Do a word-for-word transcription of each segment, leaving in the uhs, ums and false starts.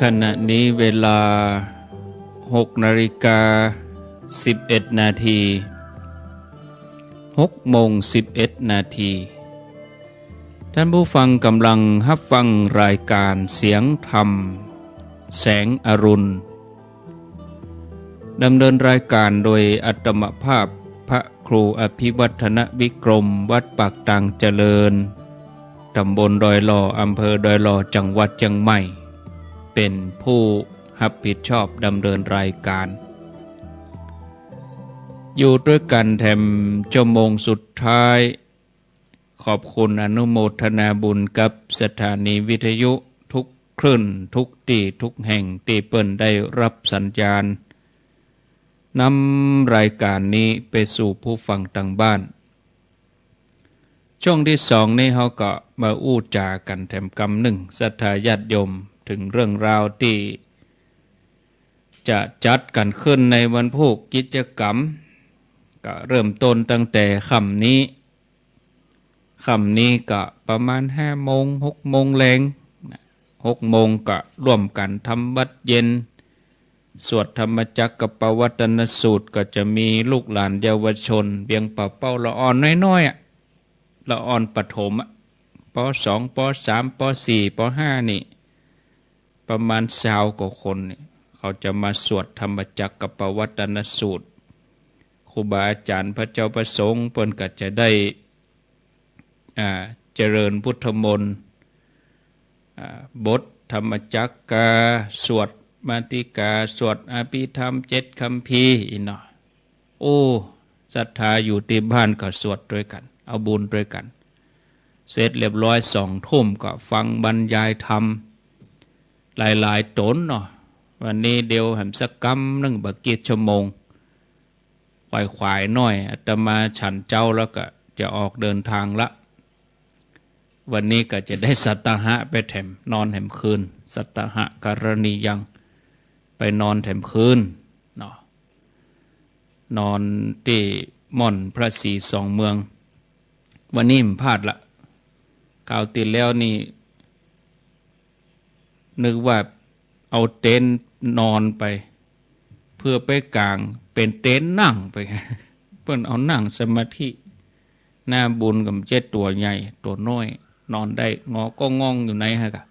ขณะนี้เวลาหกนาฬิกาสิบเอ็ดนาที หกโมงสิบเอ็ดนาที ท่านผู้ฟังกำลังฮับฟังรายการเสียงธรรม แสงอรุณ ดำเนินรายการโดยอาตมาภาพพระครูอภิวัฒนวิกรม วัดปากตางเจริญ ตำบลดอยหล่อ อำเภอดอยหล่อ จังหวัดเจียงใหม่ เป็นผู้รับผิดชอบดำเนินรายการ อยู่ตวยกั๋นแถมชั่วโมงสุดท้าย ขอบคุณอนุโมทนาบุญกับสถานีวิทยุทุกคลื่น ทุกตี้ ทุกแห่งตี้เปิ้นได้ฮับสัญญาณ นำรายการนี้ไปสู่ผู้ฟังตางบ้าน ช่วงตี้สองนี้เฮาก็มาอู้จ๋ากั๋นแถมกำนึ่ง ศรัทธาญาติโยม เถิงเรื่องราวตี้จะจัดกั๋นขึ้นในวันพูก กิจกรรม ก็เริ่มต้นตั้งแต่ค่ำนี้ ค่ำนี้ก็ประมาณห้าโมง หกโมงแลงนะ หกโมงก็ร่วมกั๋นทำวัตรเย็น สวดธรรมจักรกัปปวัตตนสูตร ก็จะมีลูกหลานเยาวชนเวียงป่าเป้า ละอ่อนน้อยๆ อะ ละอ่อนประถมอะ ป.สอง ป.สาม ป.สี่ ป.ห้า นี่ ประมาณซาวกว่าคนนี่ เขาจะมาสวดธรรมจักรกัปปวัตตนสูตร ครูบาอาจ๋ารย์พระเจ้าพระสงฆ์เปิ้นก็จะได้ อ่า เจริญพุทธมนต์ อ่า บทธรรมจักกา สวดมาติกา สวดอภิธรรมเจ็ดคัมภีร์อี้เนาะ โอ้ ศรัทธาอยู่ตี้บ้านก็สวดตวยกั๋น เอาบุญตวยกั๋น เสร็จเรียบร้อยสองทุ่มก็ฟังบรรยายธรรม หลายๆ ต๋นเนาะ วันนี้เดี๋ยวแหมสักกำนึ่ง บ่ากี้ชั่วโมง ขวายๆ หน้อย อาตมาฉันเจ๊าแล้วก็จะออกเดินทางละ วันนี้ก็จะได้สัตตาหะไปแถม นอนแถมคืน สัตตาหะกรณียัง ไปนอนแถมคืนเนาะ นอนตี้ม่อนพระศรีสองเมือง วันนี้บ่พลาดละ คราวตี้แล้วนี่ นึกว่าเอาเต็นท์นอนไป เพื่อไปก๋าง เป๋นเต็นท์นั่งไป เปิ้นเอานั่งสมาธิ หน้าบุญก็บ่ใจ้ตั๋วใหญ่ ตั๋วน้อย นอนได้ งอก็ง่องอยู่ในหั้นกะ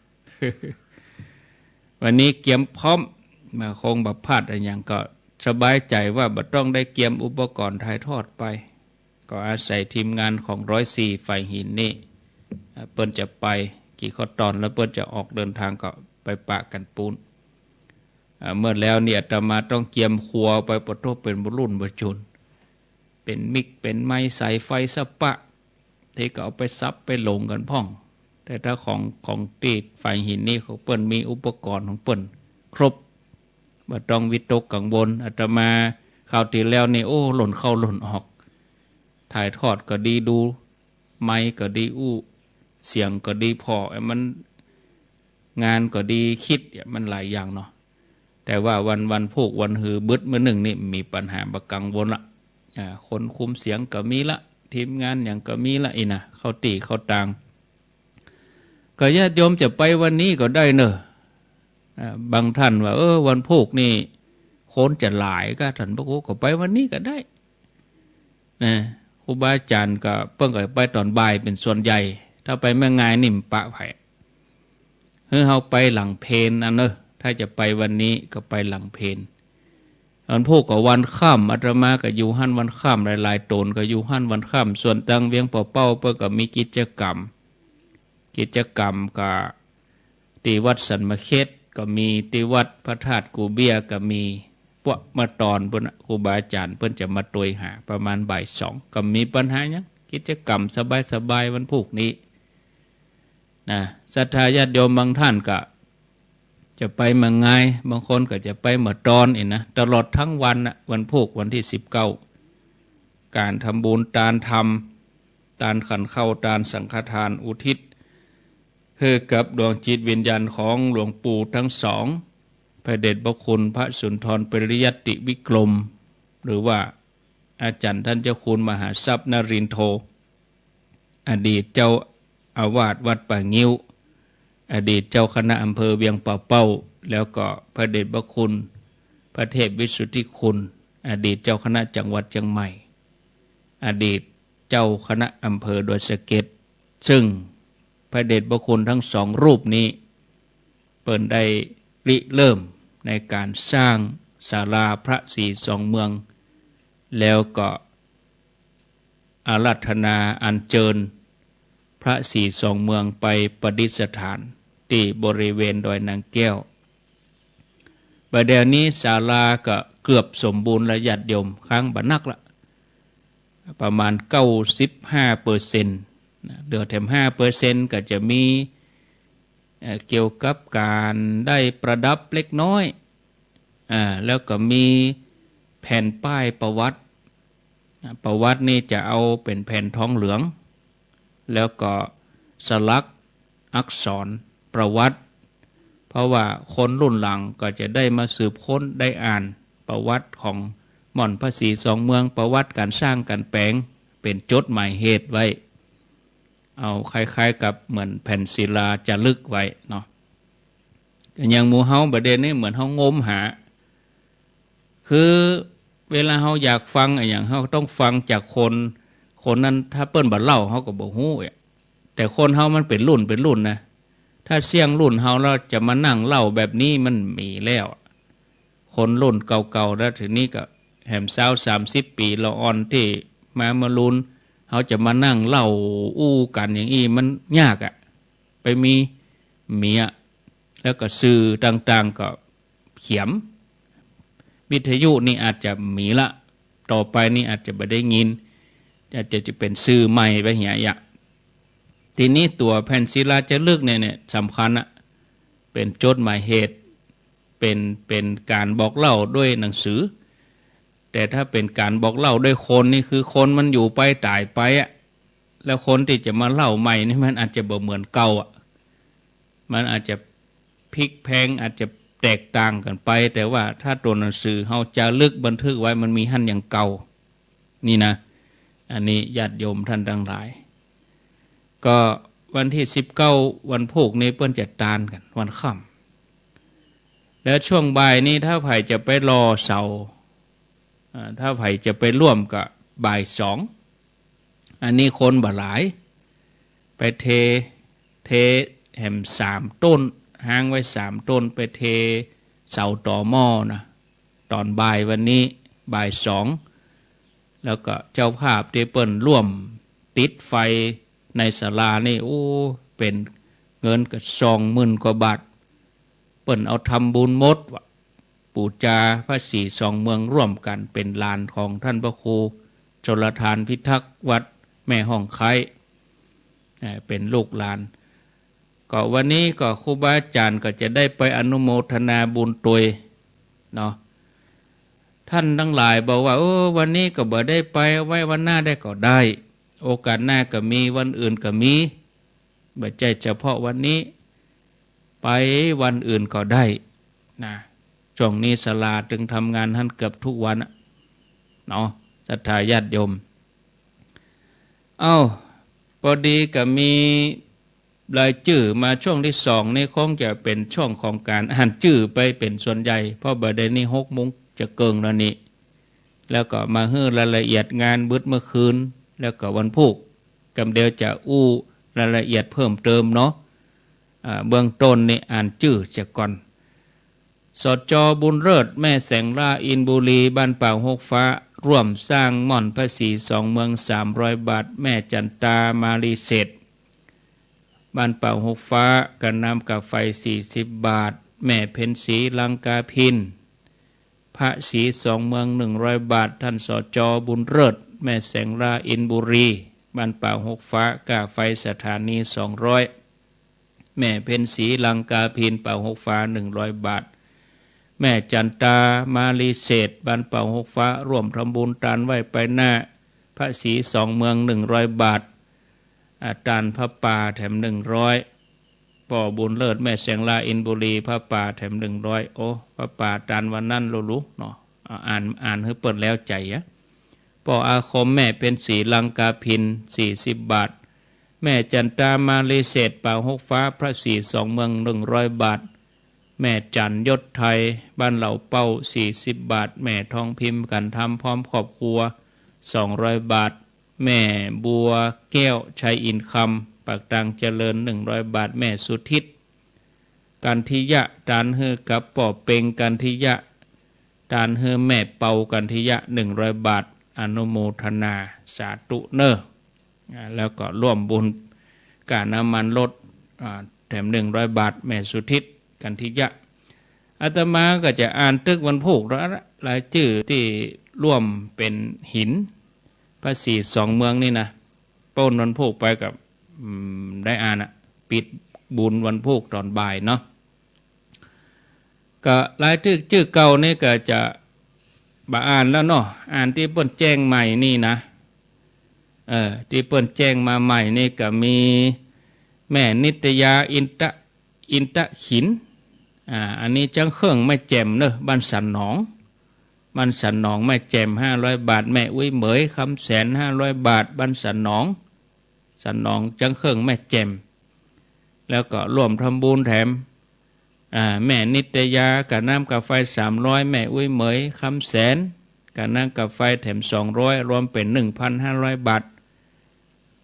วันนี้เกียมพร้อม มาคงบ่พลาดอะหยัง ก็สบายใจ๋ว่าบ่ต้องได้เกียมอุปกรณ์ถ่ายทอดไป ก็อาศัยทีมงานของร้อยสี่ฝ่ายหินนี่ เปิ้นจะไปกี่ขั้นตอน แล้วเปิ้นจะออกเดินทางก็ไปปะกั๋นปู๊น อ่า เมื่อแล้วนี่อาตมาต้องเกียมครัวไป ปะโถ เป๋นบ่รุ่นบ่จุน เป๋นมิก เป๋นไมค์ สายไฟสะปะ ตี้ก็เอาไปสับไปหลงกั๋นพ่อง แต่ถ้าของ ของตี้ฝ่ายหินนี่ ของเปิ้นมีอุปกรณ์ของเปิ้นครบ บ่ต้องวิตกกังวล อาตมาคราวตี้แล้วนี่ โอ้ หล่นเข้าหล่นออก ถ่ายทอดก็ดีดู ไมค์ก็ดีอู้ เสียงก็ดีผ่อ ไอ้มัน งานก็ดี คิดเนี่ยมันหลายอย่างเนาะ แต่ว่าวัน วันพูกวันฮือบึดมื้อนึ่งนี่มีปัญหาบ่กังวลละ อ่า คนคุมเสียงก็มีละ ทีมงานหยังก็มีละอี้นะ เข้าตี้เข้าตาง ก็ญาติโยมจะไปวันนี้ก็ได้เน่อ อ่า บางท่านว่า เออ วันพูกนี่คนจะหลายกา ท่านบอกว่าก็ไปวันนี้ก็ได้ นะ ครูบาอาจ๋ารย์ก็เปิ้นก็ไปต๋อนบ่ายเป๋นส่วนใหญ่ ถ้าไปแม่งายนี่บ่ปะใผ หื้อเฮาไปหลังเพลอันเน่อ ถ้าจะไปวันนี้ก็ไปหลังเพล วันพูกก็วันค่ำ อาตมาก็อยู่หั้นวันค่ำ หลายๆ ต๋นก็อยู่หั้นวันค่ำ ส่วนตางเวียงป่าเป้าเปิ้นก็มีกิจกรรม กิจกรรมก็ ตี้วัดสันมะเข็ดก็มี ตี้วัดพระธาตุกู่เบี้ยก็มี ปวกเมื่อตอนปู๊นน่ะ ครูบาอาจ๋ารย์เปิ้นจะมาตวยหาประมาณบ่ายสอง ก็บ่มีปัญหาหยัง กิจกรรมสบายๆ วันพูกนี้นะ ศรัทธาญาติโยมบางท่านก็จะไปเมื่องาย บางคนก็จะไปเมื่อตอนอี้นะ ตลอดตึงวันน่ะ วันพูกวันตี้สิบเก้า ก๋านทำบุญตานธรรม ตานขันข้าว ตานสังฆทานอุทิศ หื้อกับดวงจิตวิญญาณของหลวงปู่ตึงสอง พระเดชพระคุณพระสุนทรปริยัติวิกรม หรือว่าอาจ๋ารย์ต้านเจ้าคุณมหาทรัพย์นรินโท อดีตเจ้าอาวาสวัดป่างิ้ว อดีตเจ้าคณะอำเภอเวียงป่าเป้า แล้วก็พระเดชพระคุณพระเทพวิสุทธิคุณ อดีตเจ้าคณะจังหวัดเชียงใหม่ อดีตเจ้าคณะอำเภอดอยสะเก็ด ซึ่งพระเดชพระคุณทั้งสองรูปนี้ เปิ้นได้ริเริ่มในก๋านสร้างศาลาพระศรีสองเมือง แล้วก็อาราธนาอัญเจิญพระศรีสองเมืองไปประดิษฐานตี้บริเวณดอยนางแก้ว บ่าเดี่ยวนี้ศาลาก็เกือบสมบูรณ์ละญาติโยม ค้างบ่นักละ ประมาณเก้าสิบห้าเปอร์เซ็นต์นะ เหลือแถมห้าเปอร์เซ็นต์ ก็จะมี เอ่อ เกี่ยวกับก๋านได้ประดับเล็กน้อย อ่า แล้วก็มีแผ่นป้ายประวัติ อ่า ประวัตินี่จะเอาเป๋นแผ่นทองเหลือง แล้วก็สลักอักษรประวัติ เพราะว่าคนรุ่นหลังก็จะได้มาสืบค้นได้อ่านประวัติของหม่อนพระศรีสองเมือง ประวัติก๋านสร้างก๋านแป๋ง เป๋นจดหมายเหตุไว้ เอาคล้ายๆ กับเหมือนแผ่นศิลาจารึกไว้เนาะ ก็อย่างหมู่เฮาบ่าเดี่ยวนี้เหมือนเฮางมหา คือเวลาเฮาอยากฟังอะหยัง เฮาต้องฟังจากคน คนนั้นถ้าเปิ้นบ่เล่าเฮาก็บ่ฮู้อะ แต่คนเฮามันเป๋นรุ่นเป๋นรุ่นนะ ถ้าเสี้ยงรุ่นเฮาแล้วจะมานั่งเล่าแบบนี้มันมีแล้ว คนรุ่นเก่าๆ แล้วทีนี้ก็แหมซาวสามสิบปี๋ละอ่อนตี้มาเมื่อลุน เฮาจะมานั่งเล่าอู้กั๋นอย่างอี้มันยากอะ ไปมี มีอะ แล้วก็สื่อต่างๆ ก็เขียม วิทยุนี่อาจจะมีละ ต่อไปนี่อาจจะบ่ได้ยิน อาจจะ จะเป๋นสื่อใหม่ไปเหียอะ ทีนี้ตั๋วแผ่นศิลาจารึกเนี่ย เนี่ยสำคัญอะ เป๋นจดหมายเหตุ เป๋น เป๋นก๋านบอกเล่าด้วยหนังสือ แต่ถ้าเป๋นก๋านบอกเล่าด้วยคนนี่คือคนมันอยู่ไปต๋ายไปอะ แล้วคนตี้จะมาเล่าใหม่นี่มันอาจจะบ่เหมือนเก่าอะ มันอาจจะพลิกแพลง อาจจะแตกต่างกั๋นไป แต่ว่าถ้าตั๋วหนังสือเฮาจารึกบันทึกไว้มันมีหั้นอย่างเก่า นี่นะ อันนี้ญาติโยมท่านทั้งหลาย ก็วันตี้สิบเก้าวันพูกนี้เปิ้นจะตานกั๋นวันค่ำ แล้วช่วงบ่ายนี้ถ้าใผจะไปหล่อเสา อ่า ถ้าใผจะไปร่วมก็บ่ายสอง อันนี้คนบ่หลาย ไปเท เทแหมสามต้น ฮ้างไว้สามต้น ไปเทเสาตอหม้อนะ ต๋อนบ่ายวันนี้บ่ายสอง แล้วก็เจ้าภาพตี้เปิ้นร่วมติดไฟในศาลานี่ โอ้ เป๋นเงินก็สองหมื่นกว่าบาท เปิ้นเอาทำบุญหมดว่า ปู๋จาพระศรีสองเมืองร่วมกั๋น เป๋นหลานของท่านพระครูชลทานพิทักษ์วัดแม่ฮ่องไคร้ เอ่อ เป๋นลูกหลาน ก็วันนี้ก็ครูบาอาจ๋ารย์ก็จะได้ไปอนุโมทนาบุญตวยเนาะ ท่านทั้งหลายบอกว่า เออ วันนี้ก็บ่ได้ไป เอาไว้วันหน้าได้ก็ได้ โอกาสหน้าก็มี วันอื่นก็มี บ่ใจ้เฉพาะวันนี้ ไปวันอื่นก็ได้นะ ช่วงนี้ศาลาตึงทำงานหั้นเกือบทุกวันอะเนาะ ศรัทธาญาติโยม เอ้า พอดีก็มีรายจื้อมาช่วงตี้สองนี่ คงจะเป๋นช่วงของก๋านอ่านจื้อไปเป๋นส่วนใหญ่ เพราะบ่าเดี่ยวนี้หกโมงจะเกิ่งแล้วนี่ แล้วก็มาหื้อรายละเอียดงานบึดเมื่อคืน แล้วก็วันพูก กำเดียวจะอู้รายละเอียดเพิ่มเติมเนาะ อ่า เบื้องต้นนี่อ่านจื้อเสียก่อน สจ.บุญเลิศ แม่แสงล่า อินบุรี บ้านป่าฮกฟ้า ร่วมสร้างหม่อนพระศรีสองเมือง สามร้อยบาท แม่จันตา มาลีเศรษฐ บ้านป่าฮกฟ้า กาน้ำกาไฟ สี่สิบบาท แม่เพ็ญศรี ลังกาภิณ พระศรีสองเมือง หนึ่งร้อยบาท ท่าน สจ.บุญเลิศ แม่แสงล่า อินบุรี บ้านป่าฮกฟ้า กาไฟสถานี สองร้อย แม่เพ็ญศรี ลังกาภิณ ป่าฮกฟ้า หนึ่งร้อยบาท แม่จันตา มาลีเศรษฐ บ้านป่าฮกฟ้า ร่วมทำบุญตานไหว้ไปหน้าพระศรีสองเมือง หนึ่งร้อยบาท อ่า ตานผ้าป่าแถม หนึ่งร้อย ป้อบุญเลิศ แม่แสงล่า อินบุรี ผ้าป่าแถม หนึ่งร้อย โอ้ ผ้าป่าตานวันนั้นลูลูเนาะ อ่า อ่าน อ่านหื้อเปิ้นแล้วใจ๋อะ ป้ออาคม แม่เพ็ญศรี ลังกาภิณ สี่สิบบาท แม่จันตา มาลีเศรษฐ ป่าฮกฟ้า พระศรีสองเมือง หนึ่งร้อยบาท แม่จันทร์ยศไทย บ้านเหล่าเป้า สี่สิบบาท แม่ทองพิมพ์ กันธรรม พร้อมครอบครัว สองร้อยบาท แม่บัวแก้ว ชัยอินทร์คำ ปากตางเจริญ หนึ่งร้อยบาท แม่สุทิศ กันทิยะ ตานหื้อกับป้อเปง กันทิยะ ตานหื้อแม่เปา กันทิยะ หนึ่งร้อยบาท อนุโมทนาสาธุเน่อ อ่า แล้วก็ร่วมบุญค่าน้ำมันรถ อ่า แถม หนึ่งร้อยบาท แม่สุทิศ กันทิยะ อาตมาก็จะอ่านตึกวันพูกแล้วละ รายจื้อตี้ร่วมเป๋นหินพระศรีสองเมืองนี่นะ ป๊นวันพูกไปก็ อืม ได้อ่านอะ ปิดบุญวันพูกต๋อนบ่ายเนาะ ก็รายจื้อ จื้อเก่านี่ก็จะบ่อ่านแล้วเนาะ อ่านตี้เปิ้นแจ้งใหม่นี่นะ เออ ตี้เปิ้นแจ้งมาใหม่นี่ก็มีแม่นิตยา อินตะ อินตะขิน อ่า อันนี้จั้งเคิ่งแม่แจ่มเน่อ บ้านสันหนอง บ้านสันหนองแม่แจ่ม ห้าร้อยบาท แม่อุ๊ยเหมย คำแสน ห้าร้อยบาท บ้านสันหนอง สันหนองจั้งเคิ่งแม่แจ่ม แล้วก็ร่วมทำบุญแถม อ่า แม่นิตยา ค่าน้ำค่าไฟ สามร้อย แม่อุ๊ยเหมย คำแสน ค่าน้ำค่าไฟแถม สองร้อย รวมเป๋น หนึ่งพันห้าร้อยบาท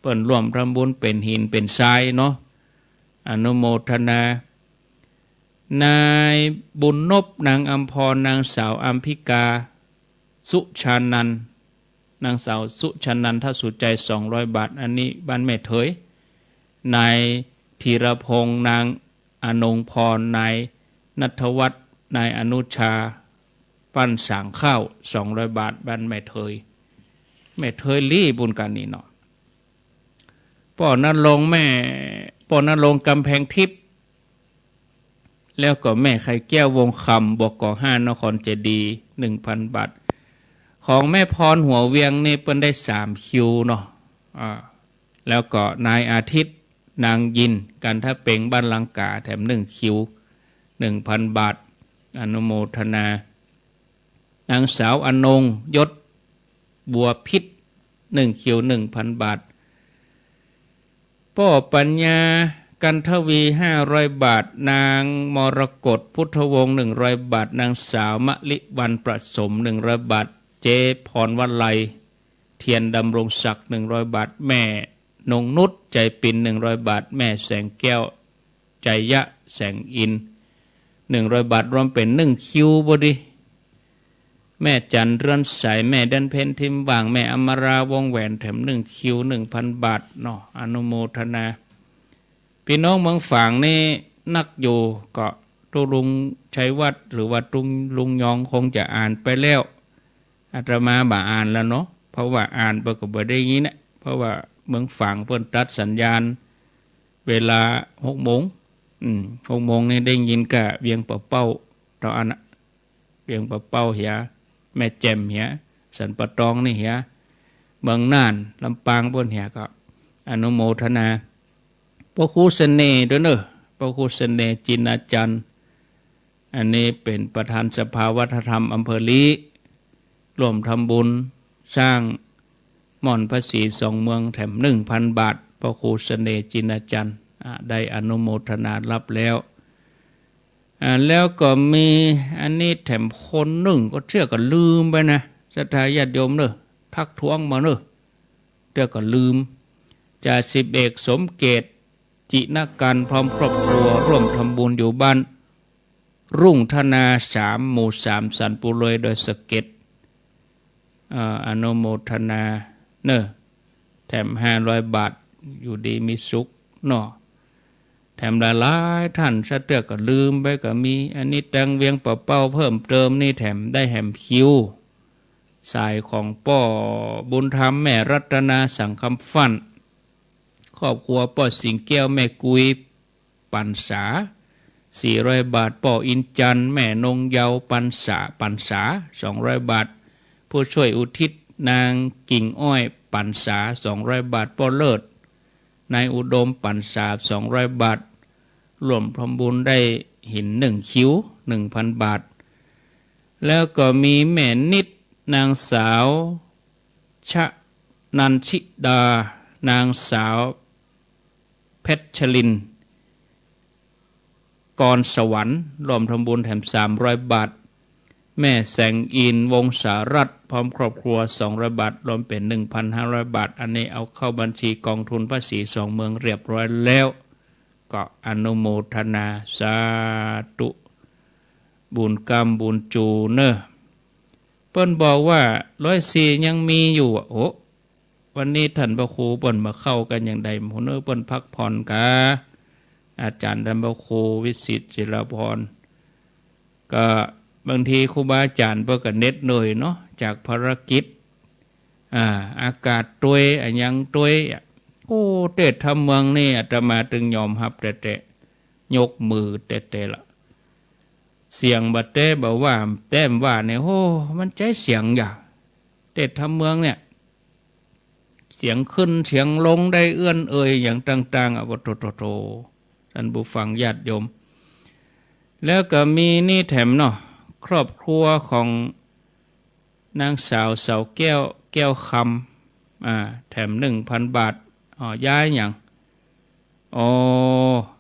เปิ้นร่วมทำบุญเป๋นหินเป๋นทรายเนาะ อนุโมทนา นายบุญนพ นางอำพร นางสาวอัมพิกา สุชานันท์ นางสาวสุชานันทสุใจ สองร้อยบาท อันนี้บ้านแม่เถย นายธีรพงษ์ นางอนงพร นายณัฐวัฒน์ นายอนุชา บ้านสางข้าว สองร้อยบาท บ้านแม่เถย แม่เถยลี้บุญกั๋นนี่เนาะ ป้อณรงค์ แม่ ป้อณรงค์ กำแพงทิพย์ แล้วก็แม่ไข่แก้ว วงศ์คำ บก.ห้า นครเจดีย์ หนึ่งพันบาท ของแม่พร หัวเวียงนี่เปิ้นได้สามคิวเนาะ อ่า แล้วก็นายอาทิตย์ นางยิน กันทะเปง บ้านลังกา แถมหนึ่งคิว หนึ่งพันบาท อนุโมทนา นางสาวอนง ยศบัวพิษ หนึ่งคิว หนึ่งพันบาท ป้อปัญญา กันทวี ห้าร้อยบาท นางมรกต พุทธวงศ์ หนึ่งร้อยบาท นางสาวมะลิวัลย์ ประสม หนึ่งร้อยบาท เจ๊พรวลัย เทียนดำรงศักดิ์ หนึ่งร้อยบาท แม่นงนุช ใจปิน หนึ่งร้อยบาท แม่แสงแก้ว ชัยยะ แสงอินทร์ หนึ่งร้อยบาท รวมเป๋นหนึ่งคิวพอดี แม่จันทร์ เรือนใส แม่เดือนเพ็ญ ทิมหว่าง แม่อมรา วงแหวน แถมหนึ่งคิว หนึ่งพันบาทเนาะ อนุโมทนา ปี้น้องเมืองฝางนี่นักอยู่ ก็ตุ๊ลุงชัยวัฒน์ หรือว่าตุ๊ลุงยองคงจะอ่านไปแล้ว อาตมาบ่อ่านแล้วเนาะ เพราะว่าอ่านไปก็บ่ได้ยินนะ เพราะว่าเมืองฝางเปิ้นตัดสัญญาณเวลาหกโมง อืม หกโมงนี่ได้ยินก้าเวียงป่าเป้าเต้าอั้นนะ เวียงป่าเป้าเหีย แม่แจ่มเหีย สันป่าตองนี่เหีย เมืองน่าน ลำปางเปิ้นเหีย ก็อนุโมทนา ป้อครูเสน่ห์ตวยเน่อ ป้อครูเสน่ห์ จินอาจันทร์ อันนี้เป๋นประธานสภาวัฒนธรรมอำเภอลี้ ร่วมทำบุญสร้างม่อนพระศรีสองเมือง แถมหนึ่งพันบาท ป้อครูเสน่ห์ จินอาจันทร์ อ่า ได้อนุโมทนารับแล้ว อ่า แล้วก็มีอันนี้แถมคนนึ่ง ก็เตื้อก็ลืมไปนะ ศรัทธาญาติโยมเน่อ ทักท้วงมาเน่อ เตื้อก็ลืม จ่าสิบเอกสมเกต จินกัน พร้อมครอบครัว ร่วมทำบุญอยู่บ้านรุ่งธนาสาม หมู่สาม สันปูเลย ดอยสะเก็ด เอ่อ อนุโมทนาเน่อ แถมห้าร้อยบาท อยู่ดีมีสุขเนาะ แถมหลายๆ ท่าน ซะเตื้อก็ลืมไปก็มี อันนี้ตังเวียงป่าเป้าเพิ่มเติมนี่ แถมได้แหมคิว สายของป้อบุญธรรม แม่รัตนา สังคำฟั่น ครอบครัวป้อสิงแก้ว แม่กุย ปันษา สี่ร้อยบาท ป้ออินจันทร์ แม่นงเยาว์ ปันษา ปันษา สองร้อยบาท ผู้ช่วยอุทิศ นางกิ่งอ้อย ปันษา สองร้อยบาท ป้อเลิศ นายอุดม ปันษา สองร้อยบาท ร่วมทำบุญได้หินหนึ่งคิว หนึ่งพันบาท แล้วก็มีแม่นิด นางสาว ชะนันชิดา นางสาวเพชรชลิน กรสวรรค์ ร่วมทำบุญแถมสามร้อยบาท แม่แสงอินทร์ วงศารัตน์ พร้อมครอบครัวสองร้อยบาท รวมเป๋นหนึ่งพันห้าร้อยบาท อันนี้เอาเข้าบัญชีกองทุนพระศรีสองเมืองเรียบร้อยแล้ว ก็อนุโมทนาสาธุ บุญกำบุญจูเน่อ เปิ้นบอกว่าร้อยสี่ยังมีอยู่อะ โอ้ วันนี้ท่านพระครูเปิ้นบ่าเข้ากั๋นอย่างใด หมู่เน่อ เปิ้นพักผ่อนกา อาจ๋ารย์ท่านพระครูวิสิทธิ์ ศิลาภรณ์ ก็บางทีครูบาอาจ๋ารย์เปิ้นก็เหน็ดเหนื่อยเนาะ จากภารกิจ อ่า อากาศตวย อะหยังตวยอะ โอ้ เตสน์ธรรมเมืองนี่อาตมาตึงยอมฮับแต๊ๆ ยกมือแต๊ๆ ละ เสียงบ่าแต๊บ่าว่า แต๊บ่าเนี่ย โอ้ มันใจ๊เสียงหยัง เตสน์ธรรมเมืองเนี่ย เสียงขึ้นเสียงลงได้เอื้อนเอ่ยอย่างต่างๆ อะ โอ้โถๆๆ ท่านผู้ฟังญาติโยม แล้วก็มีนี่แถมเนาะ ครอบครัวของนางสาวเสาแก้ว แก้วคำ อ่า แถมหนึ่งพันบาท อ๋อ ย้ายหยัง อ๋อ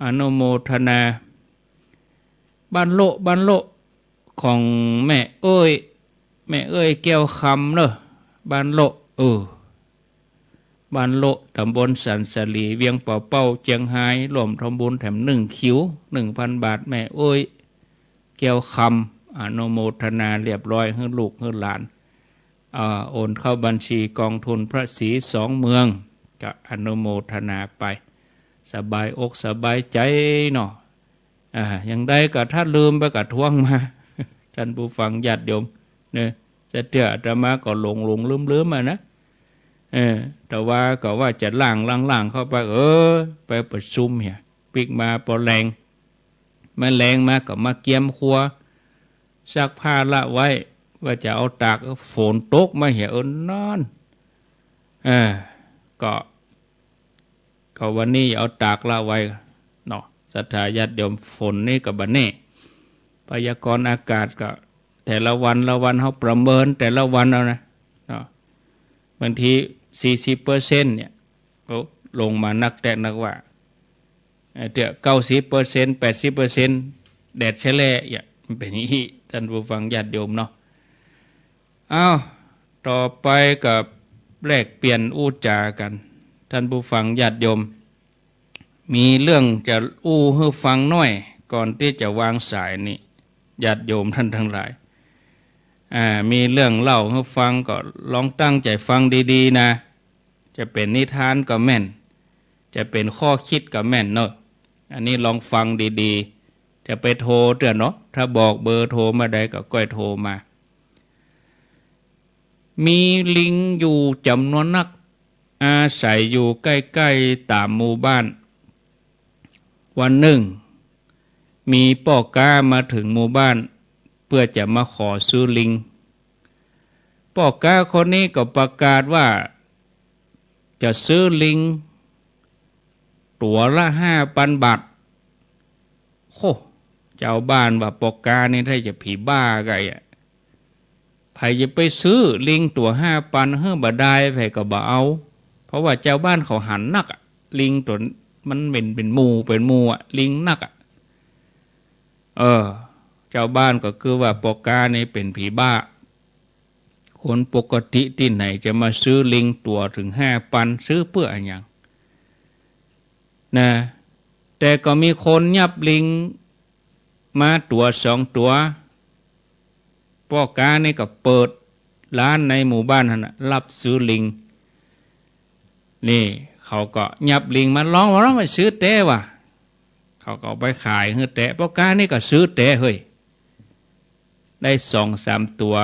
อนุโมทนา บ้านโละ บ้านโละ ของแม่เอ้ย แม่เอ้ยแก้วคำเน่อ บ้านโละ เออ บ้านโละ ตำบลสันสาลี เวียงป่าเป้า เจียงฮาย ร่วมทำบุญแถมหนึ่งคิว หนึ่งพันบาท แม่เอ้ยแก้วคำ อนุโมทนาเรียบร้อย หื้อลูกหื้อหลาน อ่า โอนเข้าบัญชีกองทุนพระศรีสองเมือง ก็อนุโมทนาไป สบายอกสบายใจ๋เนาะ อ่า อย่างใดก็ถ้าลืมไปก็ทวงมา ท่านผู้ฟังญาติโยม เนาะ แต่เตื้ออาตมาก็หลงๆ ลืมๆ อะนะ เออ แต่ว่าก็ว่าจะล้างๆ เข้าไป เออ ไปประชุมเหีย ปิ๊กมาปอแลง มาแลงมาก็มาเกียมครัว ซักผ้าละไว้ ว่าจะเอาตาก ฝนตกมาเหีย เออ นั่น เออ ก็ ก็วันนี้เอาตากละไว้เนาะ ศรัทธาญาติโยม ฝนนี่ก็บ่แน่ พยากรณ์อากาศก็แต่ละวันละวัน เฮาประเมินแต่ละวันเอานะ เนาะ บางทีสี่สิบเปอร์เซ็นต์เนี่ย โอ้ ลงมานักแต๊นักว่า เอ่อ เตื้อเก้าสิบเปอร์เซ็นต์ แปดสิบเปอร์เซ็นต์ แดดแชะแล่ะ เนี่ย มันเป๋นอย่างนี้ ท่านผู้ฟังญาติโยมเนาะ อ้าว ต่อไปก็แลกเปลี่ยนอู้จ๋ากั๋น ท่านผู้ฟังญาติโยม มีเรื่องจะอู้หื้อฟังหน้อย ก่อนตี้จะวางสายนี่ ญาติโยมท่านทั้งหลาย อ่า มีเรื่องเล่าหื้อฟังก็ลองตั้งใจ๋ฟังดีๆ นะ จะเป๋นนิทานก็แม่น จะเป๋นข้อคิดก็แม่นเนาะ อันนี้ลองฟังดีๆ จะไปโทรเตื้อเนาะ ถ้าบอกเบอร์โทรเมื่อใดก็ก้อยโทรมา มีลิงอยู่จ๋ำนวนนัก อาศัยอยู่ใก้ๆ ต๋ามหมู่บ้าน วันนึ่ง มีป้อก๊ามาเถิงหมู่บ้าน เปื้อจะมาขอซื้อลิง ป้อก๊าคนนี้ก็ประกาศว่า จะซื้อลิง ตั๋วละห้าปันบาท โค่ จาวบ้านว่าป้อก๊านี่ถ้าจะผีบ้าไก่อะ ใผจะไปซื้อลิงตั๋วห้าปันหื้อบ่ดาย ใผก็บ่เอา เพราะว่าจาวบ้านเขาหันนักอะ ลิงตั๋วมันเป๋น เป๋นหมู่ เป๋นหมู่อะ ลิงนักอะ เออ จาวบ้านก็คือว่าป้อก๊านี่เป๋นผีบ้า คนปกติตี้ไหนจะมาซื้อลิงตั๋วเถิงห้าปัน ซื้อเปื้ออะหยัง นะ แต่ก็มีคนยับลิงมาตั๋วสองตั๋ว ป้อก๊านี่ก็เปิดร้านในหมู่บ้านหั้นน่ะ ฮับซื้อลิง นี่ เขาก็ยับลิงมา ลองว่า ลองไปซื้อแต๊ว่ะ เขาก็เอาไปขายหื้อแต๊ ป้อก๊านี่ก็ซื้อแต๊เฮ้ย ได้สองสามตั๋ว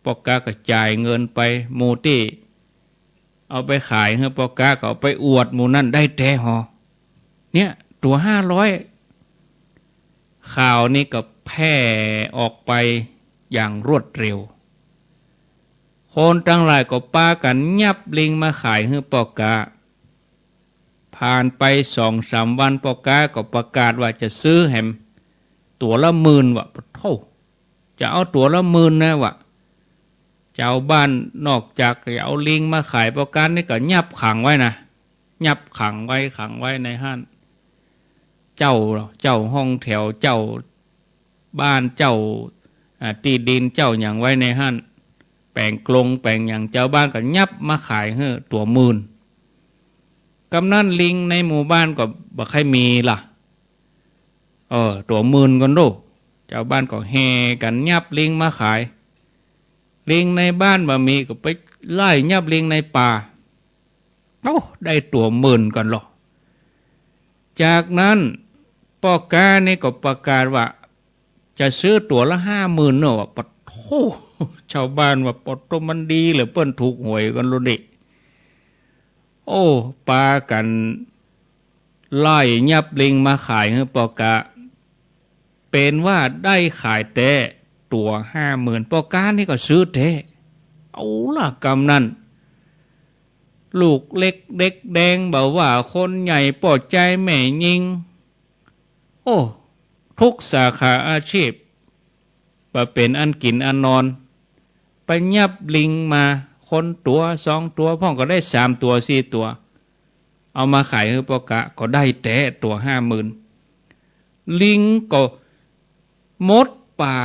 ป้อก๊าก็จ่ายเงินไป หมู่ตี้เอาไปขายหื้อป้อก๊าก็เอาไปอวดหมู่นั้น ได้แต๊หอ เนี่ย ตั๋วห้าร้อย ข่าวนี้ก็แพร่ออกไปอย่างรวดเร็ว คนตังหลายก็ปากั๋นยับลิงมาขายหื้อป้อก๊า ผ่านไปสองสามวัน ป้อก๊าก็ประกาศว่าจะซื้อแหม ตั๋วละหมื่นว่ะ ปะโธ่ จะเอาตั๋วละหมื่นนะว่ะ จาวบ้านนอกจากจะเอาลิงมาขายป้อก๊านี่ก็ยับขังไว้นะ ยับขังไว้ ขังไว้ในฮ้าน เจ้า เจ้าห้องแถว เจ้าบ้าน เจ้า อ่า ตี้ดิน เจ้าหยังไว้ในหั้น แป๋งกรงแป๋งหยัง จาวบ้านก็ยับมาขายหื้อตั๋วหมื่น กำนั้นลิงในหมู่บ้านก็บ่ใค่มีละ เออ ตั๋วหมื่นก่อนดู จาวบ้านก็แห่กั๋นยับลิงมาขาย ลิงในบ้านบ่มีก็ไปไล่ยับลิงในป่า โอ้ ได้ตั๋วหมื่นก่อนลอ จากนั้นป้อก๊านี่ก็ประกาศว่า จะซื้อตั๋วละห้าหมื่นเนาะ ว่า ปะโถ จาวบ้านว่า ปะโถ มันดีเหลือเปิ้นถูกหวยกั๋นแล้วนี่ โอ้ ปากั๋นไล่ยับลิงมาขายหื้อป้อก๊า เป๋นว่าได้ขายแต๊ตั๋วห้าหมื่น ป้อก๊านี่ก็ซื้อแต๊ เอาละกำนั้น ลูกเล็กเด็กแดง บ่ว่าคนใหญ่ ป้อจายแม่ญิง โอ้ ทุกสาขาอาชีพ บ่เป๋นอันกิ๋นอันนอน ไปยับลิงมา คนตั๋วสองตั๋ว พ่องก็ได้สามตั๋วสี่ตั๋ว เอามาขายหื้อป้อก๊า ก็ได้แต๊ตั๋วห้าหมื่น ลิงก็หมดป่า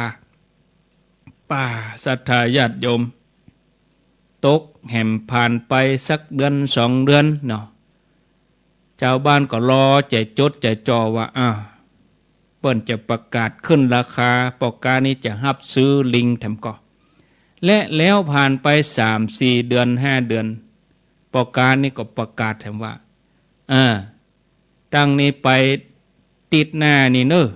ป่าศรัทธาญาติโยม ตกแหมผ่านไปสักเดือนสองเดือนเนาะ จาวบ้านก็รอใจ๋จดใจ๋จ่อว่า อ่า เปิ้นจะประกาศขึ้นราคา ป้อก๊านี่จะฮับซื้อลิงแถมก่อ และแล้วผ่านไปสามสี่เดือนห้าเดือน ป้อก๊านี่ก็ประกาศแถมว่า อ่า ตั้งนี้ไปติ๊ดหน้านี่เน่อ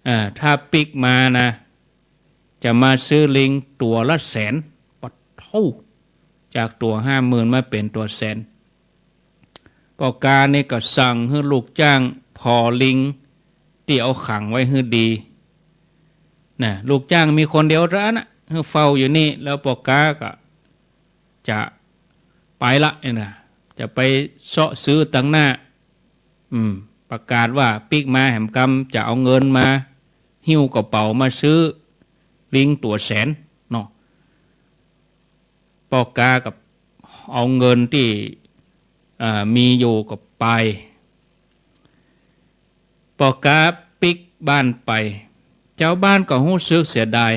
อ่า ถ้าปิ๊กมานะ จะมาซื้อลิงตั๋วละแสน ปะโถ จากตั๋วห้าหมื่นมาเป๋นตั๋วแสน ป้อก๊านี่ก็สั่งหื้อลูกจ้างผ่อลิงตี้เอาขังไว้หื้อดี นะ ลูกจ้างมีคนเดียวเต้าอั้นนะ หื้อเฝ้าอยู่นี่ แล้วป้อก๊าก็จะไปละเนี่ยนะ จะไปเซาะซื้อตังหน้า อืม ประกาศว่าปิ๊กมาแหมกำ จะเอาเงินมา หิ้วกระเป๋ามาซื้อลิงตั๋วแสนเนาะ ป้อก๊าก็เอาเงินตี้ เอ่อ มีอยู่ก็ไป ป้อก๊าปิ๊กบ้านไป จาวบ้านก็ฮู้สึกเสียดาย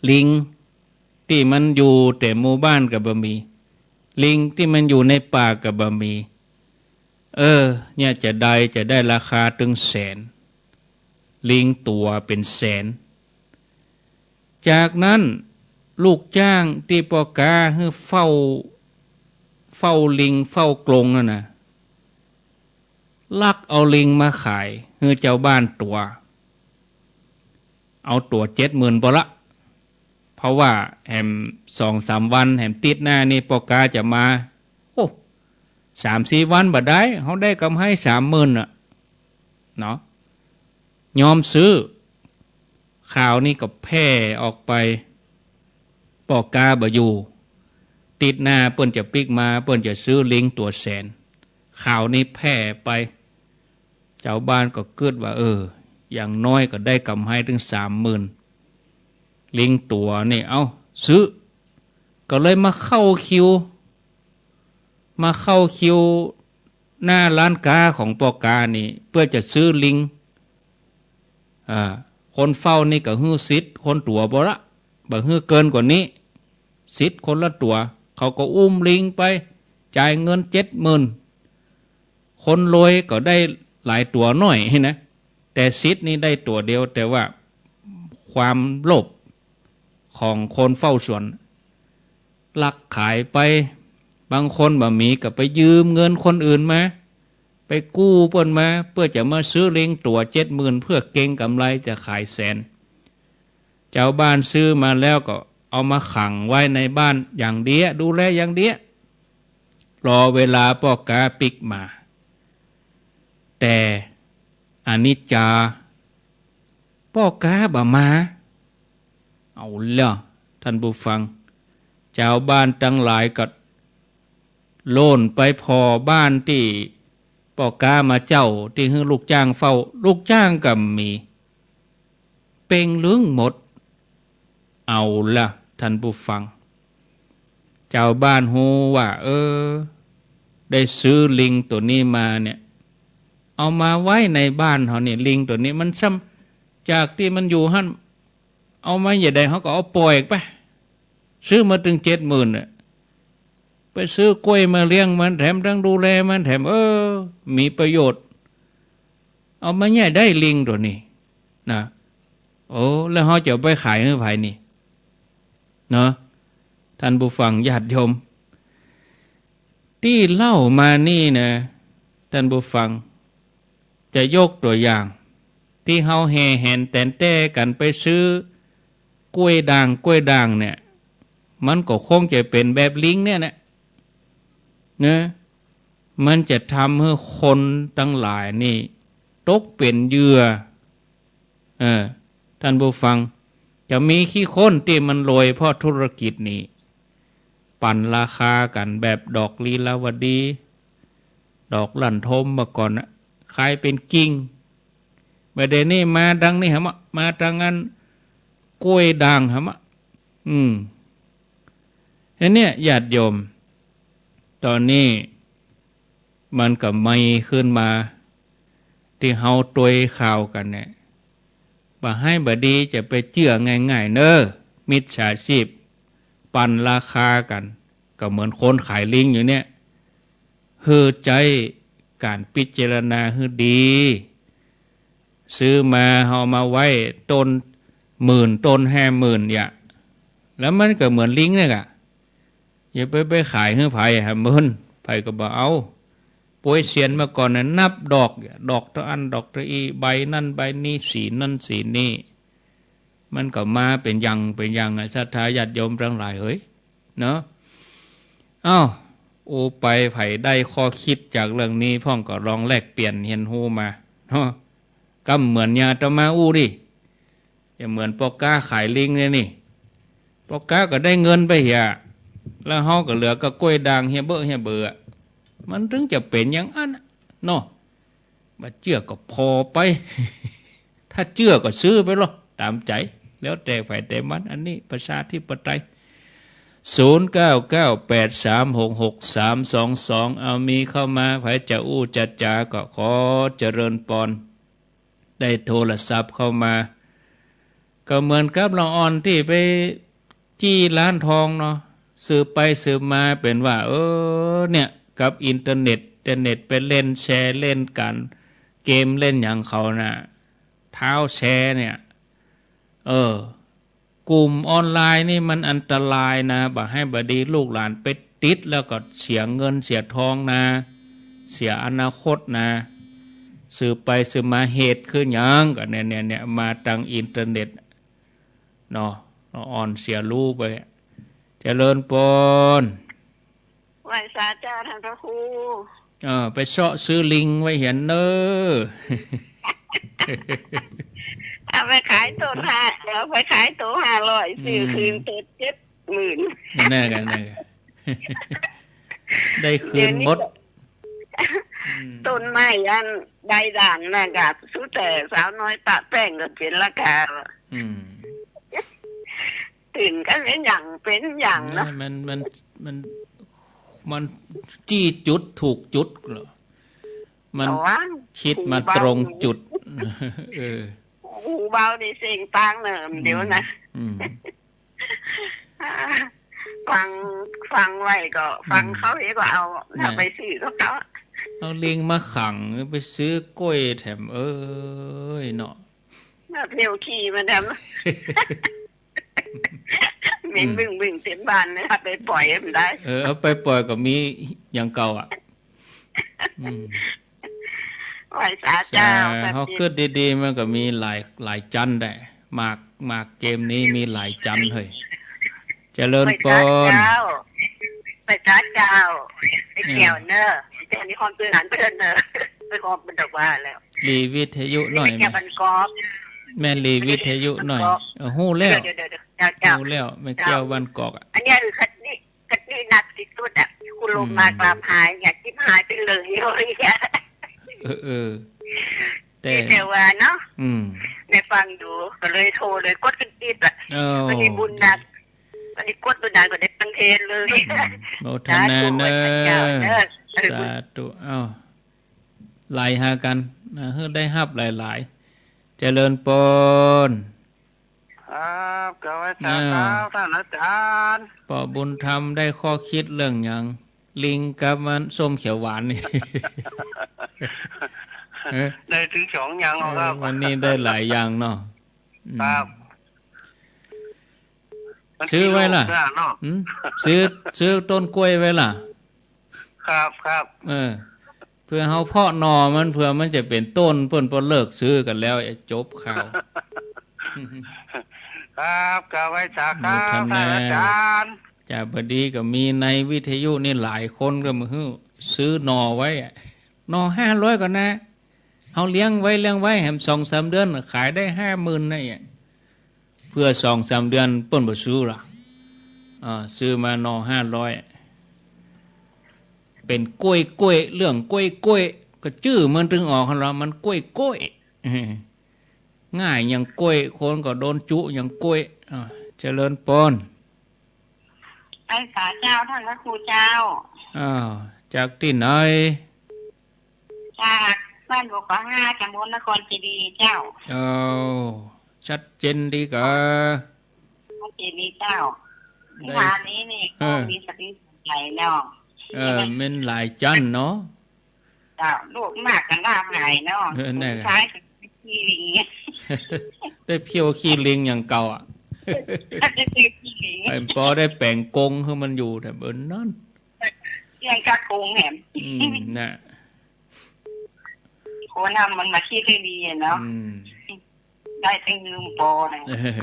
ลิงตี้มันอยู่แต๊หมู่บ้านก็บ่มี ลิงตี้มันอยู่ในป่าก็บ่มี เออ เนี่ยจะได้ จะได้ราคาตึงแสน ลิงตั๋วเป๋นแสน จากนั้นลูกจ้างตี้ป้อก๊าหื้อเฝ้า เฝ้าลิงเฝ้ากรงนั่นนะ ลักเอาลิงมาขายหื้อจาวบ้านตั๋ว เอาตั๋วเจ็ดหมื่นปอละ เพราะว่าแหมสองสามวันแหมติ๊ดหน้านี่ป้อก๊าจะมา โอ้ สามสี่วันบ่ได้ เฮาได้กำไรสามหมื่นน่ะ เนาะ ยอมซื้อ ข่าวนี้ก็แพร่ออกไป ป้อก๊าบ่อยู่ ติ๊ดหน้าเปิ้นจะปิ๊กมา เปิ้นจะซื้อลิงตั๋วแสน ข่าวนี้แพร่ไป จาวบ้านก็กึ๊ดว่า เออ อย่างน้อยก็ได้กำไรตึงสามหมื่น ลิงตั๋วนี่ เอ้า ซื้อ ก็เลยมาเข้าคิว มาเข้าคิวหน้าร้านก๊าของป้อก๊านี่ เปื้อจะซื้อลิง อ่า คนเฝ้านี่ก็หื้อสิทธิ์คนตั๋วปอละ บ่หื้อเกินกว่านี้ สิทธิ์คนละตั๋ว เขาก็อุ้มลิงไป จ่ายเงินเจ็ดหมื่น คนรวยก็ได้หลายตั๋วหน้อยนะ แต่สิทธิ์นี่ได้ตั๋วเดียว แต่ว่าความโลภของคนเฝ้าสวน ลักขายไป บางคนบ่มีก็ไปยืมเงินคนอื่นมา ไปกู้เปิ้นมา เปื้อจะมาซื้อลิงตั๋วเจ็ดหมื่น เปื้อเก็งกำไรจะขายแสน จาวบ้านซื้อมาแล้วก็เอามาขังไว้ในบ้านอย่างเดียว ดูแลอย่างเดียว รอเวลาป้อก๊าปิ๊กมา แต่อนิจจา ป้อก๊าบ่มา เอาแล้วท่านผู้ฟัง จาวบ้านตังหลายก็โล่นไปผ่อบ้านตี้ป้อก๊ามาเจ้า ตี้หื้อลูกจ้างเฝ้า ลูกจ้างก็บ่มี เป่งลึ้งหมด เอาละท่านผู้ฟัง จาวบ้านฮู้ว่า เออ ได้ซื้อลิงตั๋วนี้มาเนี่ย เอามาไว้ในบ้านเฮานี่ ลิงตั๋วนี้มันซ้ำ จากตี้มันอยู่หั้น เอามาจะใดเฮาก็เอาป่อยไป ซื้อมาตึงเจ็ดหมื่นน่ะ ไปซื้อกล้วยมาเลี้ยงมันแถม ตึงดูแลมันแถม เออ มีประโยชน์ เอามาใหญ่ได้ลิงตั๋วนี้นะ โอ้ แล้วเฮาจะเอาไปขายหื้อใผนี่ เนาะ ท่านผู้ฟังญาติโยม ตี้เล่ามานี่นะ ท่านผู้ฟัง จะยกตั๋วอย่าง ตี้เฮาแห่แหนแต๋นแต้กั๋นไปซื้อกล้วยด่าง กล้วยด่างเนี่ย มันก็คงจะเป๋นแบบลิงเนี่ยแหละ เนาะ มันจะทำหื้อคนตังหลายนี่ตกเป๋นเหยื่อ เออ ท่านผู้ฟัง จะมีขี้ข้นตี้มันรวยเพราะธุรกิจนี้ ปั่นราคากั๋นแบบดอกลีลาวดี ดอกลั่นทมเมื่อก่อนน่ะ ขายเป๋นกิ่ง บ่าเดี่ยวนี้มาตังนี้หำอะ มาตังอันกล้วยด่างหำอะ อืม อันเนี้ยญาติโยม ต๋อนนี้มันก็มีขึ้นมา ตี้เฮาตวยข่าวกั๋นเนี่ย บ่าฮ้ายบ่าดีจะไปเจื้อง่ายๆ เน่อ มิจฉาชีพ ปั่นราคากั๋น ก็เหมือนคนขายลิงอยู่เนี่ย หื้อใจ๊ก๋านพิจารณาหื้อดี ซื้อมาเฮามาไว้ต้นหมื่น ต้นห้าหมื่น อย่า แล้วมันก็เหมือนลิงเนี่ยกะ อย่าไป ไปขายหื้อใผหำเปิ้น ใผก็บ่เอา ปวยเซียนเมื่อก่อนน่ะนับดอก ดอกตะอั้น ดอกตะอี้ ใบนั้นใบนี้ สีนั้นสีนี้ มันก็มาเป๋นอย่างเป๋นอย่างอะ ศรัทธาญาติโยมตังหลายเหย เนาะ เอ้า โอ้ ไป ใผได้ข้อคิดจากเรื่องนี้พ่องก็ลองแลกเปลี่ยนเฮียนฮู้มา เนาะ กำเหมือนอย่างอาตมาอู้ดิ อย่าเหมือนป้อก๊าขายลิงเนี่ยนี่ ป้อก๊าก็ได้เงินไปเหีย แล้วเฮาก็เหลือก็กล้วยด่างเหียเบ้อเหียเบ้ออะ มันถึงจะเป๋นอย่างอั้นน่ะ เนาะ บ่เจื้อก็ผ่อไป ถ้าเจื้อก็ซื้อไปลอ ต๋ามใจ๋ แล้วแต่ใผแต่มัน อันนี้ประชาธิปไตย ศูนย์เก้าเก้าแปดสามหกหกสามสองสอง เอามีเข้ามา ใผจะอู้จะจ๋าก็ขอเจริญปอน ได้โทรศัพท์เข้ามา ก็เหมือนกับละอ่อนตี้ไป จี้ร้านทองเนาะ สืบไปสืบมาเป๋นว่า เออ เนี่ย กับอินเทอร์เน็ต อินเทอร์เน็ตไปเล่นแชร์ เล่นก๋านเกม เล่นหยังเขาน่ะ เท้าแชร์เนี่ย เออ กลุ่มออนไลน์นี่มันอันตรายนะ บ่าฮ้ายบ่าดีลูกหลานไปติดแล้วก็เสียเงินเสียทองนะ เสียอนาคตนะ สืบไปสืบมาเหตุคือหยัง ก็เนี่ย เนี่ย เนี่ย มาตังอินเทอร์เน็ต เนาะ ละอ่อนเสียฮู้ไป เจริญปอน ไหว้สาเจ้าท่านพระครู เออ ไปเซาะซื้อลิงไว้เหียนเน่อ เอาไปขายตั๋วห้า เอาไปขายตั๋วห้าร้อย อืม ซื้อคืนตั๋วเจ็ดหมื่น นั่นแหละ นั่นแหละ ได้คืนหมด เดี๋ยวนี้ก็ อืม ต้นไม้อันใบด่างน่ะก็สุดแต่สาวน้อยปะแป้งก็เป๋นราคา อืม ตื่นกันเป๋นอย่างเป๋นอย่างเนาะ มัน มัน มัน มันจี้จุดถูกจุดเหรอ มัน ระวัง คิดมาตรงจุด หูเบา เออ หูเบานี่เสียงต่างเนอะ อืม เดี๋ยวนะ อืม ฟัง ฟังไว้ก็ ฟัง อืม เขาเองก็เอา น่ะ เอาไปซื้อกับเขา เอาลิงมาขัง ไปซื้อกล้วยแถม เอ้ย เนาะ น่ะ เที่ยวขี้มันแถม เหม็น อืม บึ้งๆ เต็มบ้านเลย เอาไปปล่อยมันได้ เออ เอาไปปล่อยก็มีอย่างเก่าอะ อืม ไหว้สาเจ้า สา เฮา กึ๊ดดีๆ มันก็มีหลาย หลายจันทร์ได้ หมาก หมากเกมนี้มีหลายจันทร์เฮ้ย เจริญปอน ไหว้สาเจ้า ไหว้สาเจ้า ไปเที่ยวเนอะ เจ้านี่ความตื่นหลานเปิ้นเนอะ ไปความมันดอกว่าแล้ว หลีวิทยุหน่อย ไปเที่ยวบ้านกอก แม่หลีวิทยุหน่อย บ้านกอก เออ ฮู้แล้ว เดี๋ยวๆๆ เจ้าๆ ฮู้แล้ว แม่แก้วบ้านกอกอะ อันเนี้ยคือคัดนี้ คัดนี้หนักตี้สุดอะ คุณลงมากราบหายเนี่ย จิบหายไปเลย เออ เออ แต่ แต่ว่าเนาะ อืม ได้ฟังอยู่ ก็เลยโทรเลย กดขึ้นติดอะ เอ้า วันนี้บุญหนัก วันนี้กดบุญหนักก็ได้ฟังเทศน์เลย อืม โมทนาเนอะ สาธุ ไหว้พระเจ้าเนอะ สาธุ เอ้า ไหลหากั๋น นะ หื้อได้ฮับหลายๆ เจริญปอน ครับ กราบไหว้สา อ่า ครับ ต้านอาจ๋ารย์ ป้อบุญธรรมได้ข้อคิดเรื่องหยัง ลิงกับมันส้มเขียวหวานนี่ เอ๊ะ ได้ตึงสองอย่างแล้วครับ เออ วันนี้ได้หลายอย่างเนาะ อืม ครับ มัน ซื้อไว้ล่ะ กินลูกเนาะ หืม ซื้อ ซื้อต้นกล้วยไว้ล่ะ ครับ ครับ เออ เผื่อเฮาเพาะหน่อมัน เผื่อมันจะเป๋นต้น เปิ้นบ่เลิกซื้อกั๋นแล้ว ไอ้จบข่าว ครับ กราบไหว้สาครับ โมทนา ต้านอาจ๋ารย์ จ้า บ่ดีก็มีในวิทยุนี่หลายคนก็มาหื้อซื้อหน่อไว้อะ หน่อห้าร้อยก่อนนะ เฮาเลี้ยงไว้ เลี้ยงไว้ แหมสองสามเดือนขายได้ห้าหมื่นนะเนี่ย เผื่อสองสามเดือนเปิ้นบ่ซื้อละ อ่า ซื้อมาหน่อห้าร้อย เป๋นกล้วยๆ เรื่องกล้วยๆ ก็จื้อมันตึงออกหั้นละ มันกล้วยๆ เออ ง่ายอย่างกล้วย คนก็โดนจุอย่างกล้วย อ่า เจริญปอน ไหว้สาเจ้า ต้านพระครูเจ้า อ้าว จากตี้ไหน จากบ้านบกกอห้า ตำบลนครเจดีย์เจ้า อ้าว ชัดเจนดีกา นครเจดีย์เจ้า ได้ ที่บ้านนี้นี่ก็ เออ มีสติสัมปชัญญะเนาะ เออ แม่นหลายจั้นเนาะ เจ้า ลูกมากกั๋นลาบหายเนาะ เออ นั่นแหละ สุดท้ายก็ขี้ลิง ได้เพี้ยวขี้ลิงอย่างเก่าอะ ได้เพี้ยวขี้ลิง ไอ้ปอได้แป๋งกรงหื้อมันอยู่แต่เบิ่นนั้น เรื่องกะกรงแหม อืม น่ะ คนทำมันมาคิดได้ดีอะเนาะ อืม ได้ตึงลืมปอนะ เออ